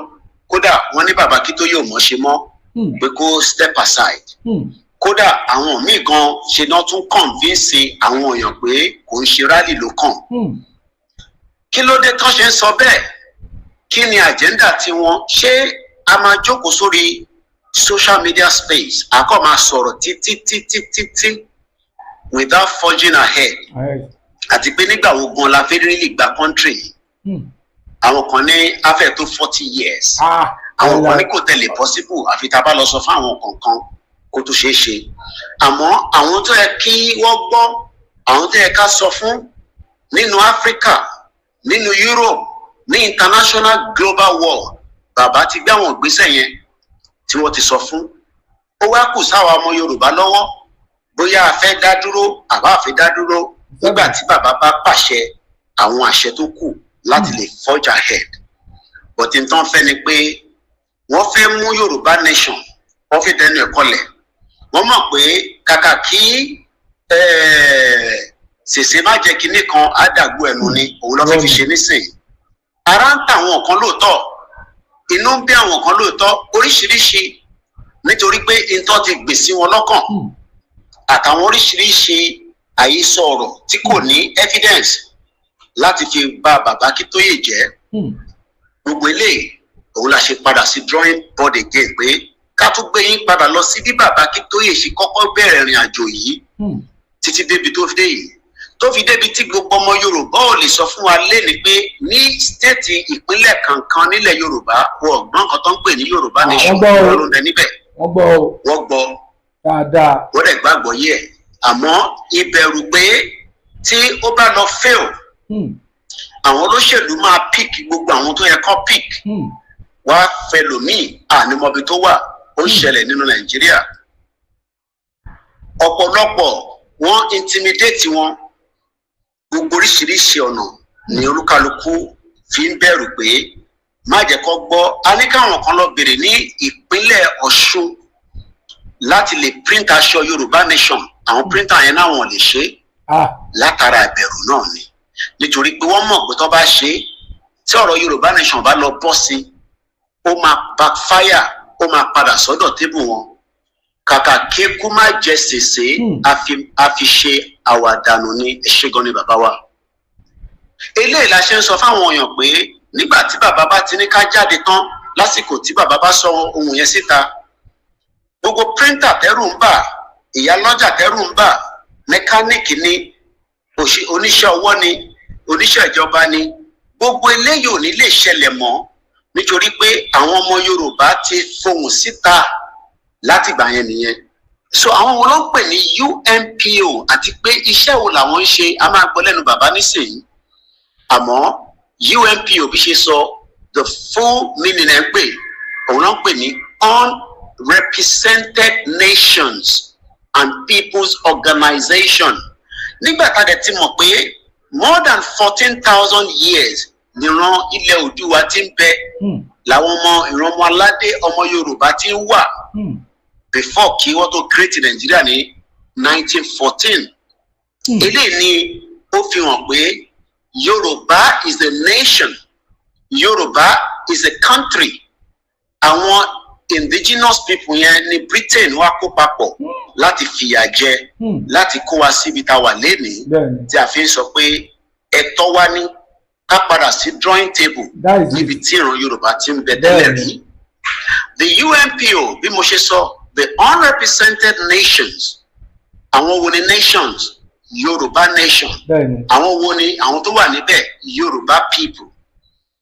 Kódà wọ́n ní bàbá Akíntóyè ò mọ̀ ṣe mọ́, pé kó step aside. Kódà àwọn míì gan ṣe náà tún convince àwọn èèyàn pé kò ń ṣe rally ló kàn. Kí ló dé tán ṣe ń sọ bẹ́ẹ̀? Kí ni agenda tiwọn? Ṣé a máa jókòó sórí social media space, a kò máa sọ̀rọ̀ títí títí títí without forging ahead? Ahead. Àti pé nígbà wo gan la fẹ́ really gba country yìí? Àwọn kan ní afẹ́ tó 40 years. Ah, àwọn kan ní kò tẹ̀lé possible, àfi tá a bá lọ sọ fún àwọn kọ̀ọ̀kan kó tó ṣeé ṣe. Àmọ́ àwọn tó yẹ kí wọ́n gbọ́, àwọn tó yẹ ká sọ fún nínú Áfíríkà, nínú Europe, ní international global world, bàbá ti gbé àwọn ìgbésẹ̀ yẹn tí wọ́n ti sọ fún. Ó wá kù sáwa ọmọ Yorùbá lọ́wọ́ bóyá a fẹ́ dá dúró àbá a fẹ́ dá dúró nígbà tí bàbá bá pàṣẹ àwọn àṣẹ tó kù láti lè forge ahead. But n tán fẹ́ ni pé wọ́n fẹ́ mú Yorùbá nation, wọ́n fi dẹnu ẹ̀ kọlẹ̀. Wọ́n mọ̀ pé kàkà kí ṣèṣe má jẹ́ kinní kan á dàgbò ẹnu ni òun lọ́ fẹ́ fi ṣe nísìnyí. Ara ń ta àwọn kan lóòótọ́, inú ń bí àwọn kan lóòótọ́, oríṣiríṣi, nítorí pé nǹkan ti gbè sí wọn lọ́kàn àtàwọn oríṣiríṣi àhesọ ọ̀rọ̀ tí kò ní evidence láti fi bà bàbá Akíntóyè jẹ́. Gbogbo eléyìí òun la ṣe padà sí drawing board again pé ká tún gbé yín padà lọ sí bí bàbá Akíntóyè ṣe kọ́kọ́ bẹ̀rẹ̀ ìrìn àjò yìí títí débi tó fi dé yìí, tó fi débi tí gbogbo ọmọ Yorùbá ò lè sọ fún wa léni pé ní state, ìpínlẹ̀ kankan nílẹ̀ Yorùbá, wọ́n gbọ́n kan tó ń pè ní Yorùbá nation. Wọ́n gbọ́ o. Wọ́n ló ń bẹ níbẹ̀. Wọ́n gbọ́ o. Wọ́n gbọ́. Dáadáa. Wọ́n dẹ̀ gbàgbọ́ yẹ, àmọ́ ìbẹ̀rù pé tí ó bá lọ fail, àwọn olóṣèlú máa pick gbogbo àwọn tó yẹ kó pick, wá fẹlòmíì ànímọ̀bi tó wà. Ó ń ṣẹlẹ̀ nínú Nàìjíríà. Ọ̀pọ̀lọpọ̀ wọ́n intimidate wọn, gbogbo oríṣiríṣi ọ̀nà ní olúkálukú fi ń bẹ̀rù pé má jẹ́ kó gbọ́. A ní káwọn kan lọ bèrè ní ìpínlẹ̀ Ọ̀ṣun láti lè print aṣọ Yorùbá Nation. Àwọn printer yẹn náà, wọ́n lè ṣe é látara ìbẹ̀rù náà ni, nítorí pé wọ́n mọ̀ pé tó bá ṣe é, tí ọ̀rọ̀ Yorùbá Nation bá lọ bọ́ sí, ó máa backfire, ó máa padà sọ́dọ̀ table wọn. Kàkà kéku má jẹ sèse, a fi ṣe àwàdànù ni. Ẹ ṣé gan ni, bàbá wa. Eléyìí la ṣe ń sọ fáwọn èèyàn pé nígbà tí bàbá bá ti ní ká jáde tán, lásìkò tí bàbá bá sọ ohun yẹn síta, gbogbo printer tẹ́rù ń bà, ìyá lọ́jà tẹ́rù ń bà, mẹkáníìkì ni, oníṣẹ́ ọwọ́ ni, oníṣẹ́ ìjọba ni, gbogbo eléyìí ò ní lè ṣẹlẹ̀ mọ́, nítorí pé àwọn ọmọ Yorùbá ti fohùn síta látìgbà yẹn nìyẹn. So àwọn wo ló ń pè ní UNPO àti pé iṣẹ́ wo làwọn ń ṣe? A máa gbọ́ lẹ́nu bàbá nísìnyí. Àmọ́ UNPO, bí ṣe sọ, the full meaning ẹ̀ ń pè, òun ló ń pè ní Unrepresented Nations and Peoples Organization. Nígbà tá a dẹ̀ ti mọ̀ pé more than 14,000 years níran ilẹ̀ Oòduà ti ń bẹ, làwọn ọmọ ìran ọmọ aládé, ọmọ Yorùbá ti ń wà before kí wọ́n tó create Nàìjíríà ní 1914. Eléyìí ni ó fi hàn pé Yorùbá is a nation, Yorùbá is a country. Àwọn indigenous people yẹn ní Britain wá kó papọ̀ láti fìyà jẹ, láti kó wa síbi tá a wà lénìí, tí a fi ń sọ pé ẹ̀tọ́ wa ní ká padà sí drawing table That is níbi it. tí ìran Yorùbá ti ń bẹ tẹ́lẹ̀ rí. The UNPO, bí mo ṣe sọ, the Unrepresented Nations. Àwọn wo ni nations? Yorùbá nation. Àwọn wo ni àwọn tó wà níbẹ̀? Yorùbá people.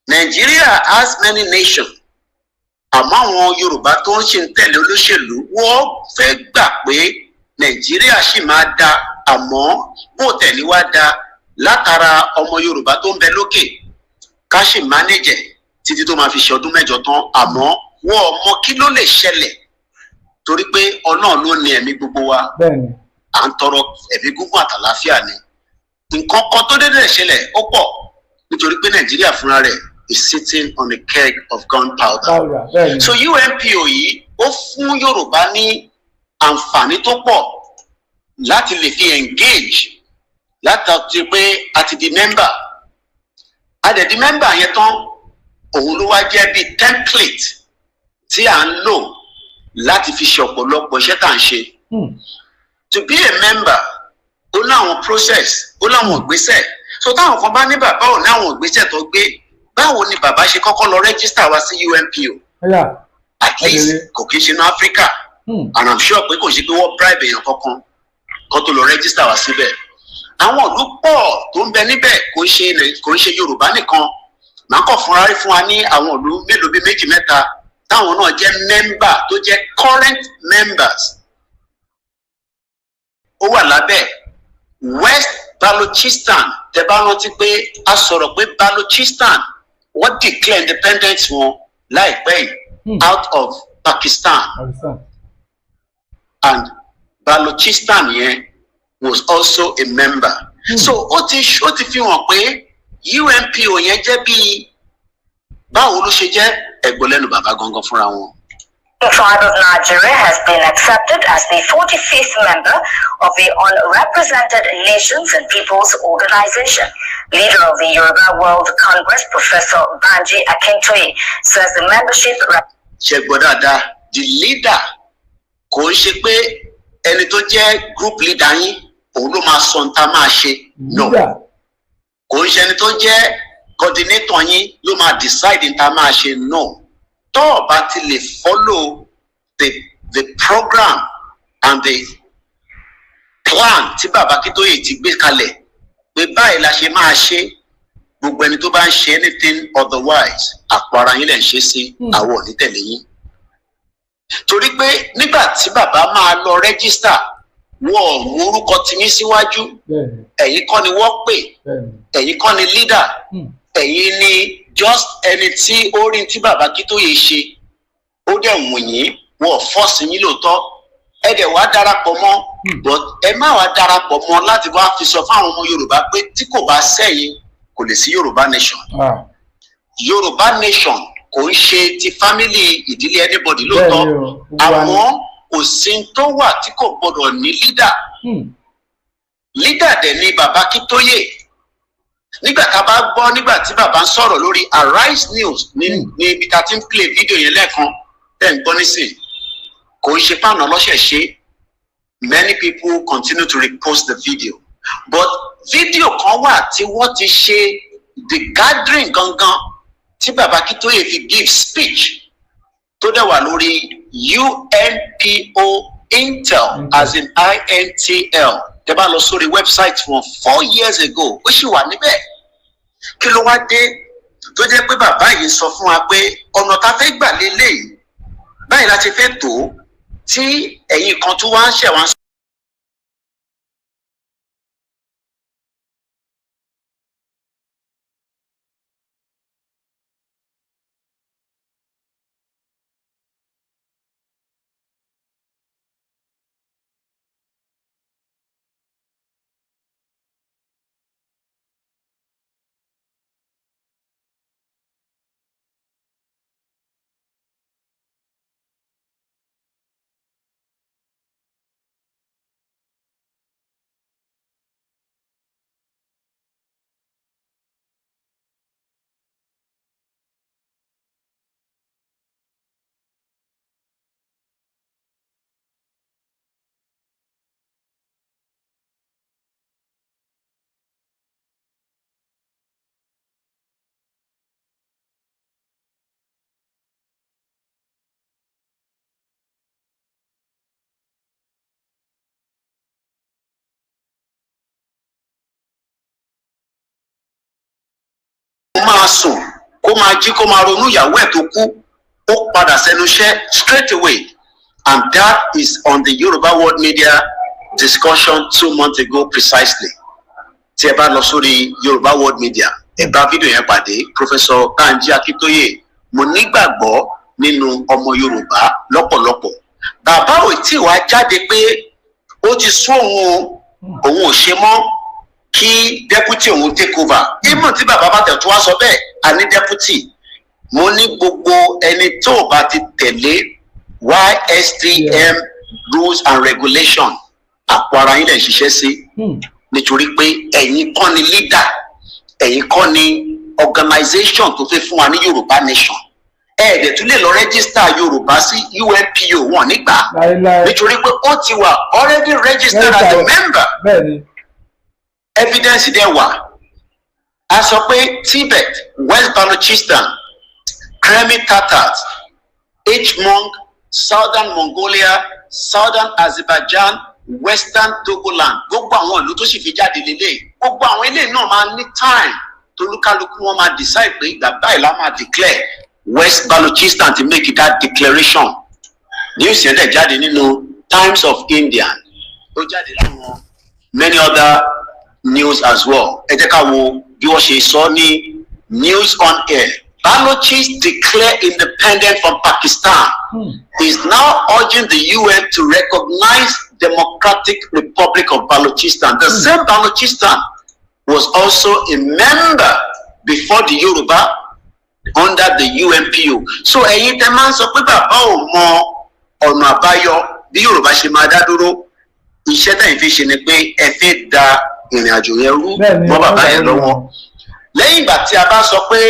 Nigeria has many nations, àmọ́ àwọn Yorùbá tó ń ṣe ń tẹ̀lé olóṣèlú, wọ́n fẹ́ gbà pé Nàìjíríà sì máa da, àmọ́ bó tẹ̀lé wá da látara ọmọ Yorùbá tó ń bẹ lókè, ká sì manage títí tó máa fi ṣe ọdún 8 tán. Àmọ́ wọ́n mọ kí ló lè ṣẹlẹ̀, torí pé Ọlọ́run ló ní ẹ̀mí gbogbo wa. À ń tọrọ ẹ̀mí gígùn àtàláfíà ni. Nǹkan kan tó dédé ṣẹlẹ̀ ó pọ̀, nítorí pé Nàìjíríà fúnra rẹ̀ is sitting on a keg of gunpowder. Powder, bẹ́ẹ̀ni. So UNPO yìí, ó fún Yorùbá ní àǹfààní tó pọ̀ láti lè fi engage, láti pé a ti di member. A dẹ̀ di member yẹn tán, òun ló wá jẹ́ bíi template tí à ń lò láti fi ṣe ọ̀pọ̀lọpọ̀ iṣẹ́ tá à ń ṣe. To be a member, ó láwọn process, ó láwọn ìgbésẹ̀. So táwọn kan bá ní bàbá ò ní àwọn ìgbésẹ̀ tó gbé, báwo ni bàbá ṣe kọ́kọ́ lọ register wá sí UNPO? Ọ̀yà. At least Ẹ̀dẹ̀rẹ̀. kò kí ń ṣe ní Africa, and I'm sure pé kò ṣe pé wọ́n bribe èèyàn kankan kó tó lọ register wá síbẹ̀. Àwọn ìlú pọ̀ tó ń bẹ níbẹ̀, kò ń ṣe Yorùbá nìkan. Màá kàn fúnra rí fún wa ní àwọn ìlú mélòó, bíi méjì mẹ́ta, táwọn náà jẹ́ member, tó jẹ́ current members. Ó wà lábẹ́ West Balochistan. Tẹ́ bá rántí pé a sọ̀rọ̀ pé Balochistan, wọ́n declare independence wọn láìpẹ́ yìí out of Pakistan, Pakistan. and Balochistan yẹn was also a member. So ó ti fi hàn pé UNPO yẹn jẹ́ bíi, báwo ló ṣe jẹ́? Ẹ̀gbọ́n lẹ́nu bàbá gangan fúnra wọn. The tribe of Nigeria has been accepted as the 45th member of the Unrepresented Nations and Peoples Organization. Leader of the Yoruba World Congress, Professor Banji Akintoye, says the membership Ṣe gbọ́ dáadáa, the leader, kò ń ṣe pé ẹni tó jẹ́ group leader yín, òun ló máa sọ ohun tá a máa ṣe, no. Leader. Kò ń ṣe ẹni tó jẹ́ coordinator yín ló máa decide ohun tá a máa ṣe, no. Tó o bá ti lè follow the program and the plan tí bàbá Akíntóyè ti gbé kalẹ̀ pé báyìí la ṣe máa ṣe, gbogbo ẹni tó bá ń ṣe anything otherwise, àpò ara yín lẹ̀ ń ṣe sí. Àwọn ò ní tẹ̀lé yín, torí pé nígbà tí bàbá máa lọ register, wọn ò mú orúkọ tiyín síwájú. Ẹ̀yin kọ́ ni wọ́n pè. Ẹ̀yin kọ́ ni leader. Ẹ̀yin ni just ẹni tí ó rí tí bàbá Akíntóyè ṣe, ó dẹ̀ wù yín. Wọn ò force yín lóòótọ́, ẹ dẹ̀ wá darapọ̀ mọ́. But ẹ má wá darapọ̀ mọ́ láti wá fi sọ fáwọn ọmọ Yorùbá pé tí kò bá sẹ́yìn, kò lè sí Yorùbá nation. Yorùbá nation kò ń ṣe ti family, ìdílé anybody lóòótọ́, Bẹ́ẹ̀ni o, gbogbo wa ni. àmọ́ kò sí tó wà tí kò gbọdọ̀ ní leader. Leader dẹ̀ ni bàbá Akíntóyè. Nígbà tá a bá gbọ́, nígbà tí bàbá ń sọ̀rọ̀ lórí Arise News ní ibi tá a ti ń play video yẹn lẹ́ẹ̀kan tẹ́ ń gbọ́ nísìn, kò ń ṣe fáànà ọlọ́ṣẹ̀ ṣe. Many people continue to repost the video, but video kan wà tí wọ́n ti ṣe the gathering gangan tí bàbá Akíntóyè fi give speech, tó dẹ̀ wà lórí UNPO Intel, as in INTL. Tẹ́ bá lọ sórí website wọn 4 years ago, ó sì wà níbẹ̀. Kí ló wá dé tó jẹ́ pé bàbá yìí sọ fún wa pé ọ̀nà tá a fẹ́ gbà lélẹ́yìí, báyìí la ṣe fẹ́ tó, tí ẹ̀yin kan tó wá ń ṣẹ̀ wá ń kó máa sùn, kó máa jí, kó máa ronú ìyàwó ẹ̀ tó kú, ó padà sẹ́nu iṣẹ́ straight away. And that is on the Yoruba World Media discussion 2 months ago precisely. Tí ẹ bá lọ sórí Yorùbá World Media, ẹ bá fídíò yẹn pàdé. Professor Banji Akíntóyè, mo nígbàgbọ́ nínú ọmọ Yorùbá lọ́pọ̀lọpọ̀. Bàbá ò tí wàá jáde pé ó ti sún òun o, òun ò ṣe mọ́, kí deputy òun take over. Even tí bàbá bá tẹ̀ tó wá sọ bẹ́ẹ̀, a ní deputy. Mo ní gbogbo ẹni tó o bá ti tẹ̀lé YSDM rules and regulation, àpò ara yín lè ṣiṣẹ́ sí, nítorí pé ẹ̀yin kọ́ ni leader, ẹ̀yin kọ́ ni organization tó fẹ́ fún wa ní Yorùbá nation. Ẹ̀ẹ́dẹ̀ tún lè lọ register Yorùbá sí UNPO wọn nígbà, Láéláé. nítorí pé ó ti wà already registered as a member. Evidence dẹ̀ wà. A sọ pé Tibet, West Balochistan, Crimean Tatars, Hmong, Southern Mongolia, Southern Azerbaijan, Western Togoland, gbogbo àwọn ìlú tó sì fi jáde lélẹ̀, gbogbo àwọn ilé náà máa ní time tolúkálukú wọn máa decide pé ìgbà báyìí la máa declare. West Balochistan ti make that declaration. News yẹn dẹ̀ jáde nínú Times of India, ó jáde láwọn many other news as well. Ẹ jẹ́ ká wo bí wọ́n ṣe sọ ní News on Air. Balochis declare independent from Pakistan, is now urging the UN to recognize Democratic Republic of Balochistan. The same Balochistan was also a member before the Yoruba under the UNPO. So ẹ̀yin tẹ́ máa ń sọ pé bàbá ò mọ ọ̀nà àbáyọ bí Yorùbá ṣe máa dá dúró, iṣẹ́ tẹ̀yin fi ṣe ni pé ẹ fẹ́ da ìrìn àjò yẹn rú mọ́ bàbá yẹn lọ́wọ́. Lẹ́yìn ìgbà tí a bá sọ pé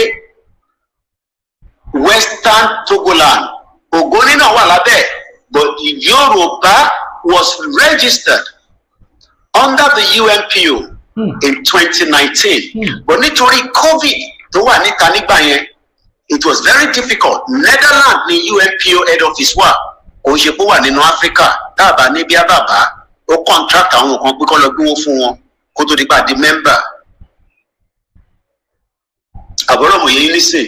Western Togoland, Ogoni náà wà lábẹ́, but Yorùbá was registered under the UNPO in 2019, but nítorí COVID tó wà níta nígbà yẹn, it was very difficult. Netherlands ní UNPO head office wà, kò ń ṣe pé ó wà nínú Africa dábàá ní bí àbàbà. Ó contract àwọn kan pé kó lọ gbówó fún wọn kó tó di pa di member. Àbúrò mọ̀ yẹn nísìn,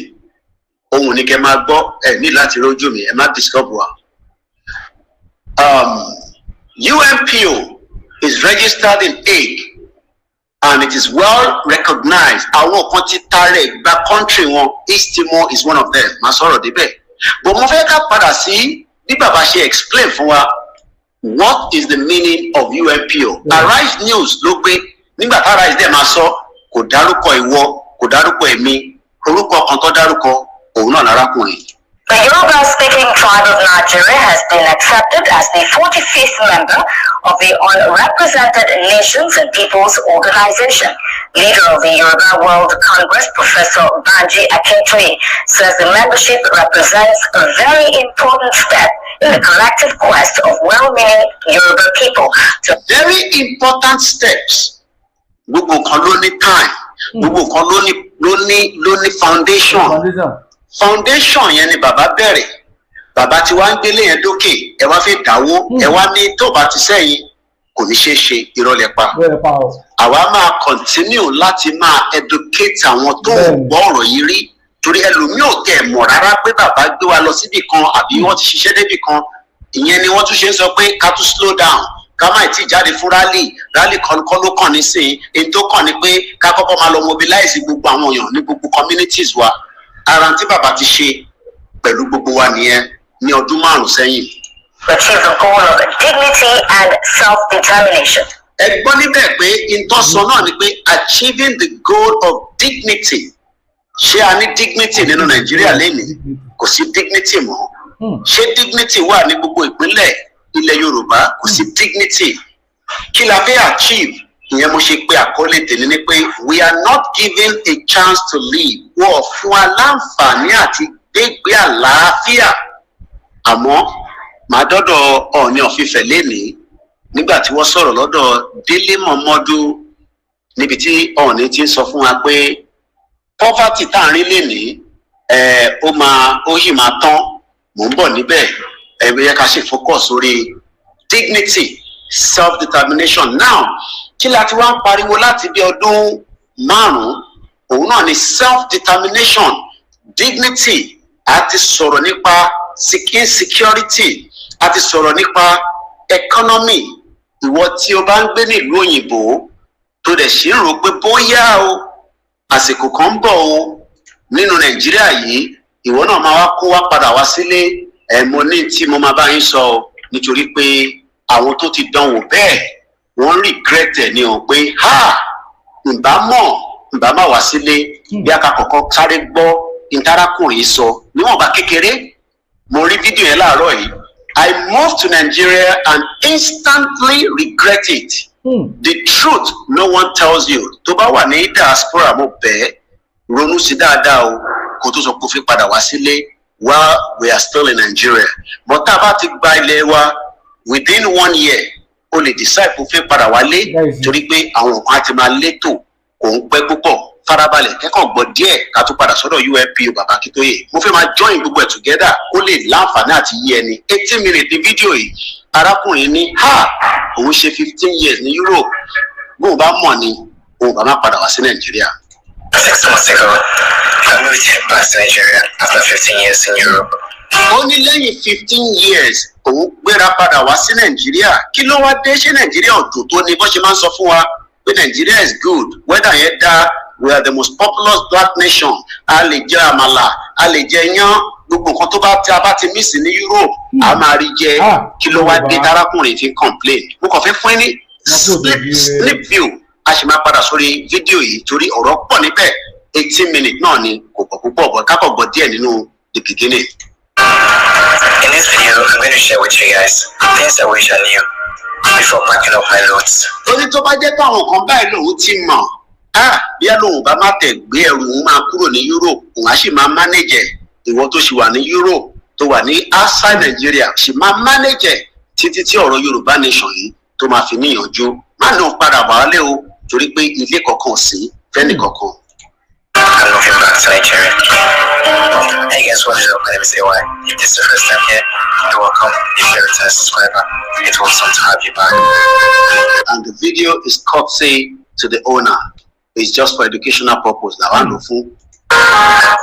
ohun ní kẹ́ máa gbọ́. Ẹ ní láti rójú mi, ẹ má disturb wa. UNPO is registered in Hague and it is well recognized. Àwọn kan ti tarẹ̀ gba country wọn. East Timor is one of them. Màá sọ̀rọ̀ débẹ̀, but mo fẹ́ ká padà sí bí bàbá ṣe explain fún wa what is the meaning of UNPO. Arise News ló gbé. Nígbà tí Arise dẹ̀ máa sọ, kò dárúkọ ìwọ, kò dárúkọ èmi. Orúkọ kan tó dárúkọ, òun náà lárákùnrin. The Yoruba-speaking tribe of Nigeria has been accepted as the 45th member of the Unrepresented Nations and Peoples Organization. Leader of the Yoruba World Congress, Professor Banji Akintoye, says the membership represents a very important step in the collective quest of well-meaning Yoruba people to Very important steps. Gbogbo nǹkan ló ní time, gbogbo nǹkan ló ní foundation. Foundation. Foundation yẹn ni bàbá bẹ̀rẹ̀. Bàbá tí wàá ń gbélé yẹn dókè, ẹ wá fi dáwó, ẹ wá ní tó bá ti sẹ́yìn kò ní ṣeé ṣe. Ìrọ̀lẹ́ pa. Bẹ́ẹ̀ pa o. Àwa máa continue láti máa educate àwọn tó ń gbọ́ ọ̀rọ̀ yìí rí, torí ẹlòmíì ò tẹ̀ mọ̀ rárá pé bàbá gbé wa lọ síbì kan àbí wọ́n ti ṣiṣẹ́ débì kan. Ìyẹn ni wọ́n tún ṣe ń sọ pé ká tún slow down, ká má tí ì jáde fún rally. Rally kan kọ́ ló kàn nísìnyí. Èyí tó kàn ni pé ká kọ́kọ́ máa lọ mobilize gbogbo àwọn èèyàn ní gbogbo communities wa. Ara tí bàbá ti ṣe pẹ̀lú gbogbo wa nìyẹn ní ọdún 5 sẹ́yìn. achieve the goal of dignity and self-determination. Ẹ gbọ́ níbẹ̀ pé ìtọ́sọ náà ni pé achieving the goal of dignity. Ṣé a ní dignity nínú Nàìjíríà lénìí? Kò sí dignity mọ́. Ṣé dignity wà ní gbogbo ìpínlẹ̀ ilẹ̀ Yorùbá? Kò sí dignity. Kí la fẹ́ achieve? Ìyẹn mo ṣe pé àkọlé tèmi ni pé we are not given a chance to live. Wọ́n fún wa láǹfààní àti gbégbé àlàáfíà. Àmọ́ màá dọ́dọ̀ Ọọ̀ni of Ifẹ̀ lénìí nígbà tí wọ́n sọ̀rọ̀ lọ́dọ̀ Délé Mọ̀mọ́dú, níbi tí Ọọ̀ni ti ń sọ fún wa pé poverty tá à ń rí lénìí ẹ̀, ó yìí máa tán. Mò ń bọ̀ níbẹ̀. Ẹ yẹ ká ṣe focus sórí dignity, self determination. Now, kí la ti wá ń pariwo láti bí ọdún 5? Òun náà ni self determination, dignity. A ti sọ̀rọ̀ nípa insecurity, a ti sọ̀rọ̀ nípa economy. Ìwọ tí o bá ń gbé nílùú òyìnbó tó dẹ̀ ṣì ń rò pé bóyá o àsìkò kan ń bọ̀ o nínú Nàìjíríà yìí, ìwọ náà máa wá kó wá padà wá sílé ẹ, mo ní tí mo máa bá yín sọ o, nítorí pé àwọn tó ti dánwò bẹ́ẹ̀, wọ́n regret ẹ̀ ní o pé ha, ǹbá mọ̀, ǹbá má wá sílé. Bí a ká kọ́kọ́ sáré gbọ́ ìtarákùnrin sọ níwọ̀nba kékeré. Mo rí fídíò yẹn láàárọ̀ yìí. "I moved to Nigeria and instantly regret it. The truth no one tells you." Tó bá wà ní diaspora, mo bẹ̀ ẹ́, ronú sí dáadáa o, kó tó sọ pé ó fi padà wá sílé while we are still in Nigeria. But tá a bá ti gba ilẹ̀ wa within one year, o lè decide kó fẹ́ padà wálé, That is it. torí pé àwọn nǹkan á ti máa létò, kò ń pẹ́ púpọ̀. Farabalẹ̀ kẹ́kọ̀ọ́ gbọ́ díẹ̀ ká tó padà sọ́dọ̀ UNPO, bàbá Akíntóyè. Mo fẹ́ máa join gbogbo ẹ̀ together kó lè láǹfààní àti yé ẹni. 18 minutes ní fídíò yìí. Arákùnrin ní ha, òun ṣe 15 years ní Europe, bóun bá mọ̀ ni òun bá má padà wá sí Nàìjíríà. 6 months ago, I moved back to Nigeria after 15 years in Europe. Ó ní lẹ́yìn 15 years, òun gbéra padà wá sí Nàìjíríà. Kí ló wá dé? Ṣé Nàìjíríà ò dùn tó ni bó ṣe máa ń sọ fún wa pé Nàìjíríà is good, weather yẹn dá, we are the most populous black nation, a lè jẹ àmàlà, a lè jẹ iyán, gbogbo nǹkan tó bá tí a bá ti miss ní Europe, a máa rí jẹ? Ah, Kí ló wá dé Yorùbá. tárákùnrin fi ń complain? Mo kàn fẹ́ fún ẹ ní snip view. A sì máa padà sórí fídíò yìí torí ọ̀rọ̀ pọ̀ níbẹ̀. 18 minutes náà ni, kò pọ̀ púpọ̀ bọ̀, ká kàn gbọ́ díẹ̀ nínú the beginning. In this video, I'm going to share with you guys things I wish I knew before packing up my loads. Ó ní tó bá jẹ́ pé àwọn kan báyìí lòun ti mọ̀ á, bíyá lòun bá má tẹ̀ gbé ẹrù òun máa kúrò ní Europe, òun á sì máa manage ẹ̀. Ìwọ tó sì wà ní Europe, tó wà ní outside Nigeria, sì máa manage ẹ̀ títí tí ọ̀rọ̀ Yorùbá nation yìí tó máa fi níyànjú. Má ní òun padà wálé o, torí pé ilé kankan ò sí fẹ́nì kankan. I'm moving back to Nigeria. Hey guys, what is up? My name is AY. If this is your first time here, you're welcome. If you're a return subscriber, it's awesome to have you back. And the video is courtesy to the owner. It's just for educational purpose làwọn àlò fún.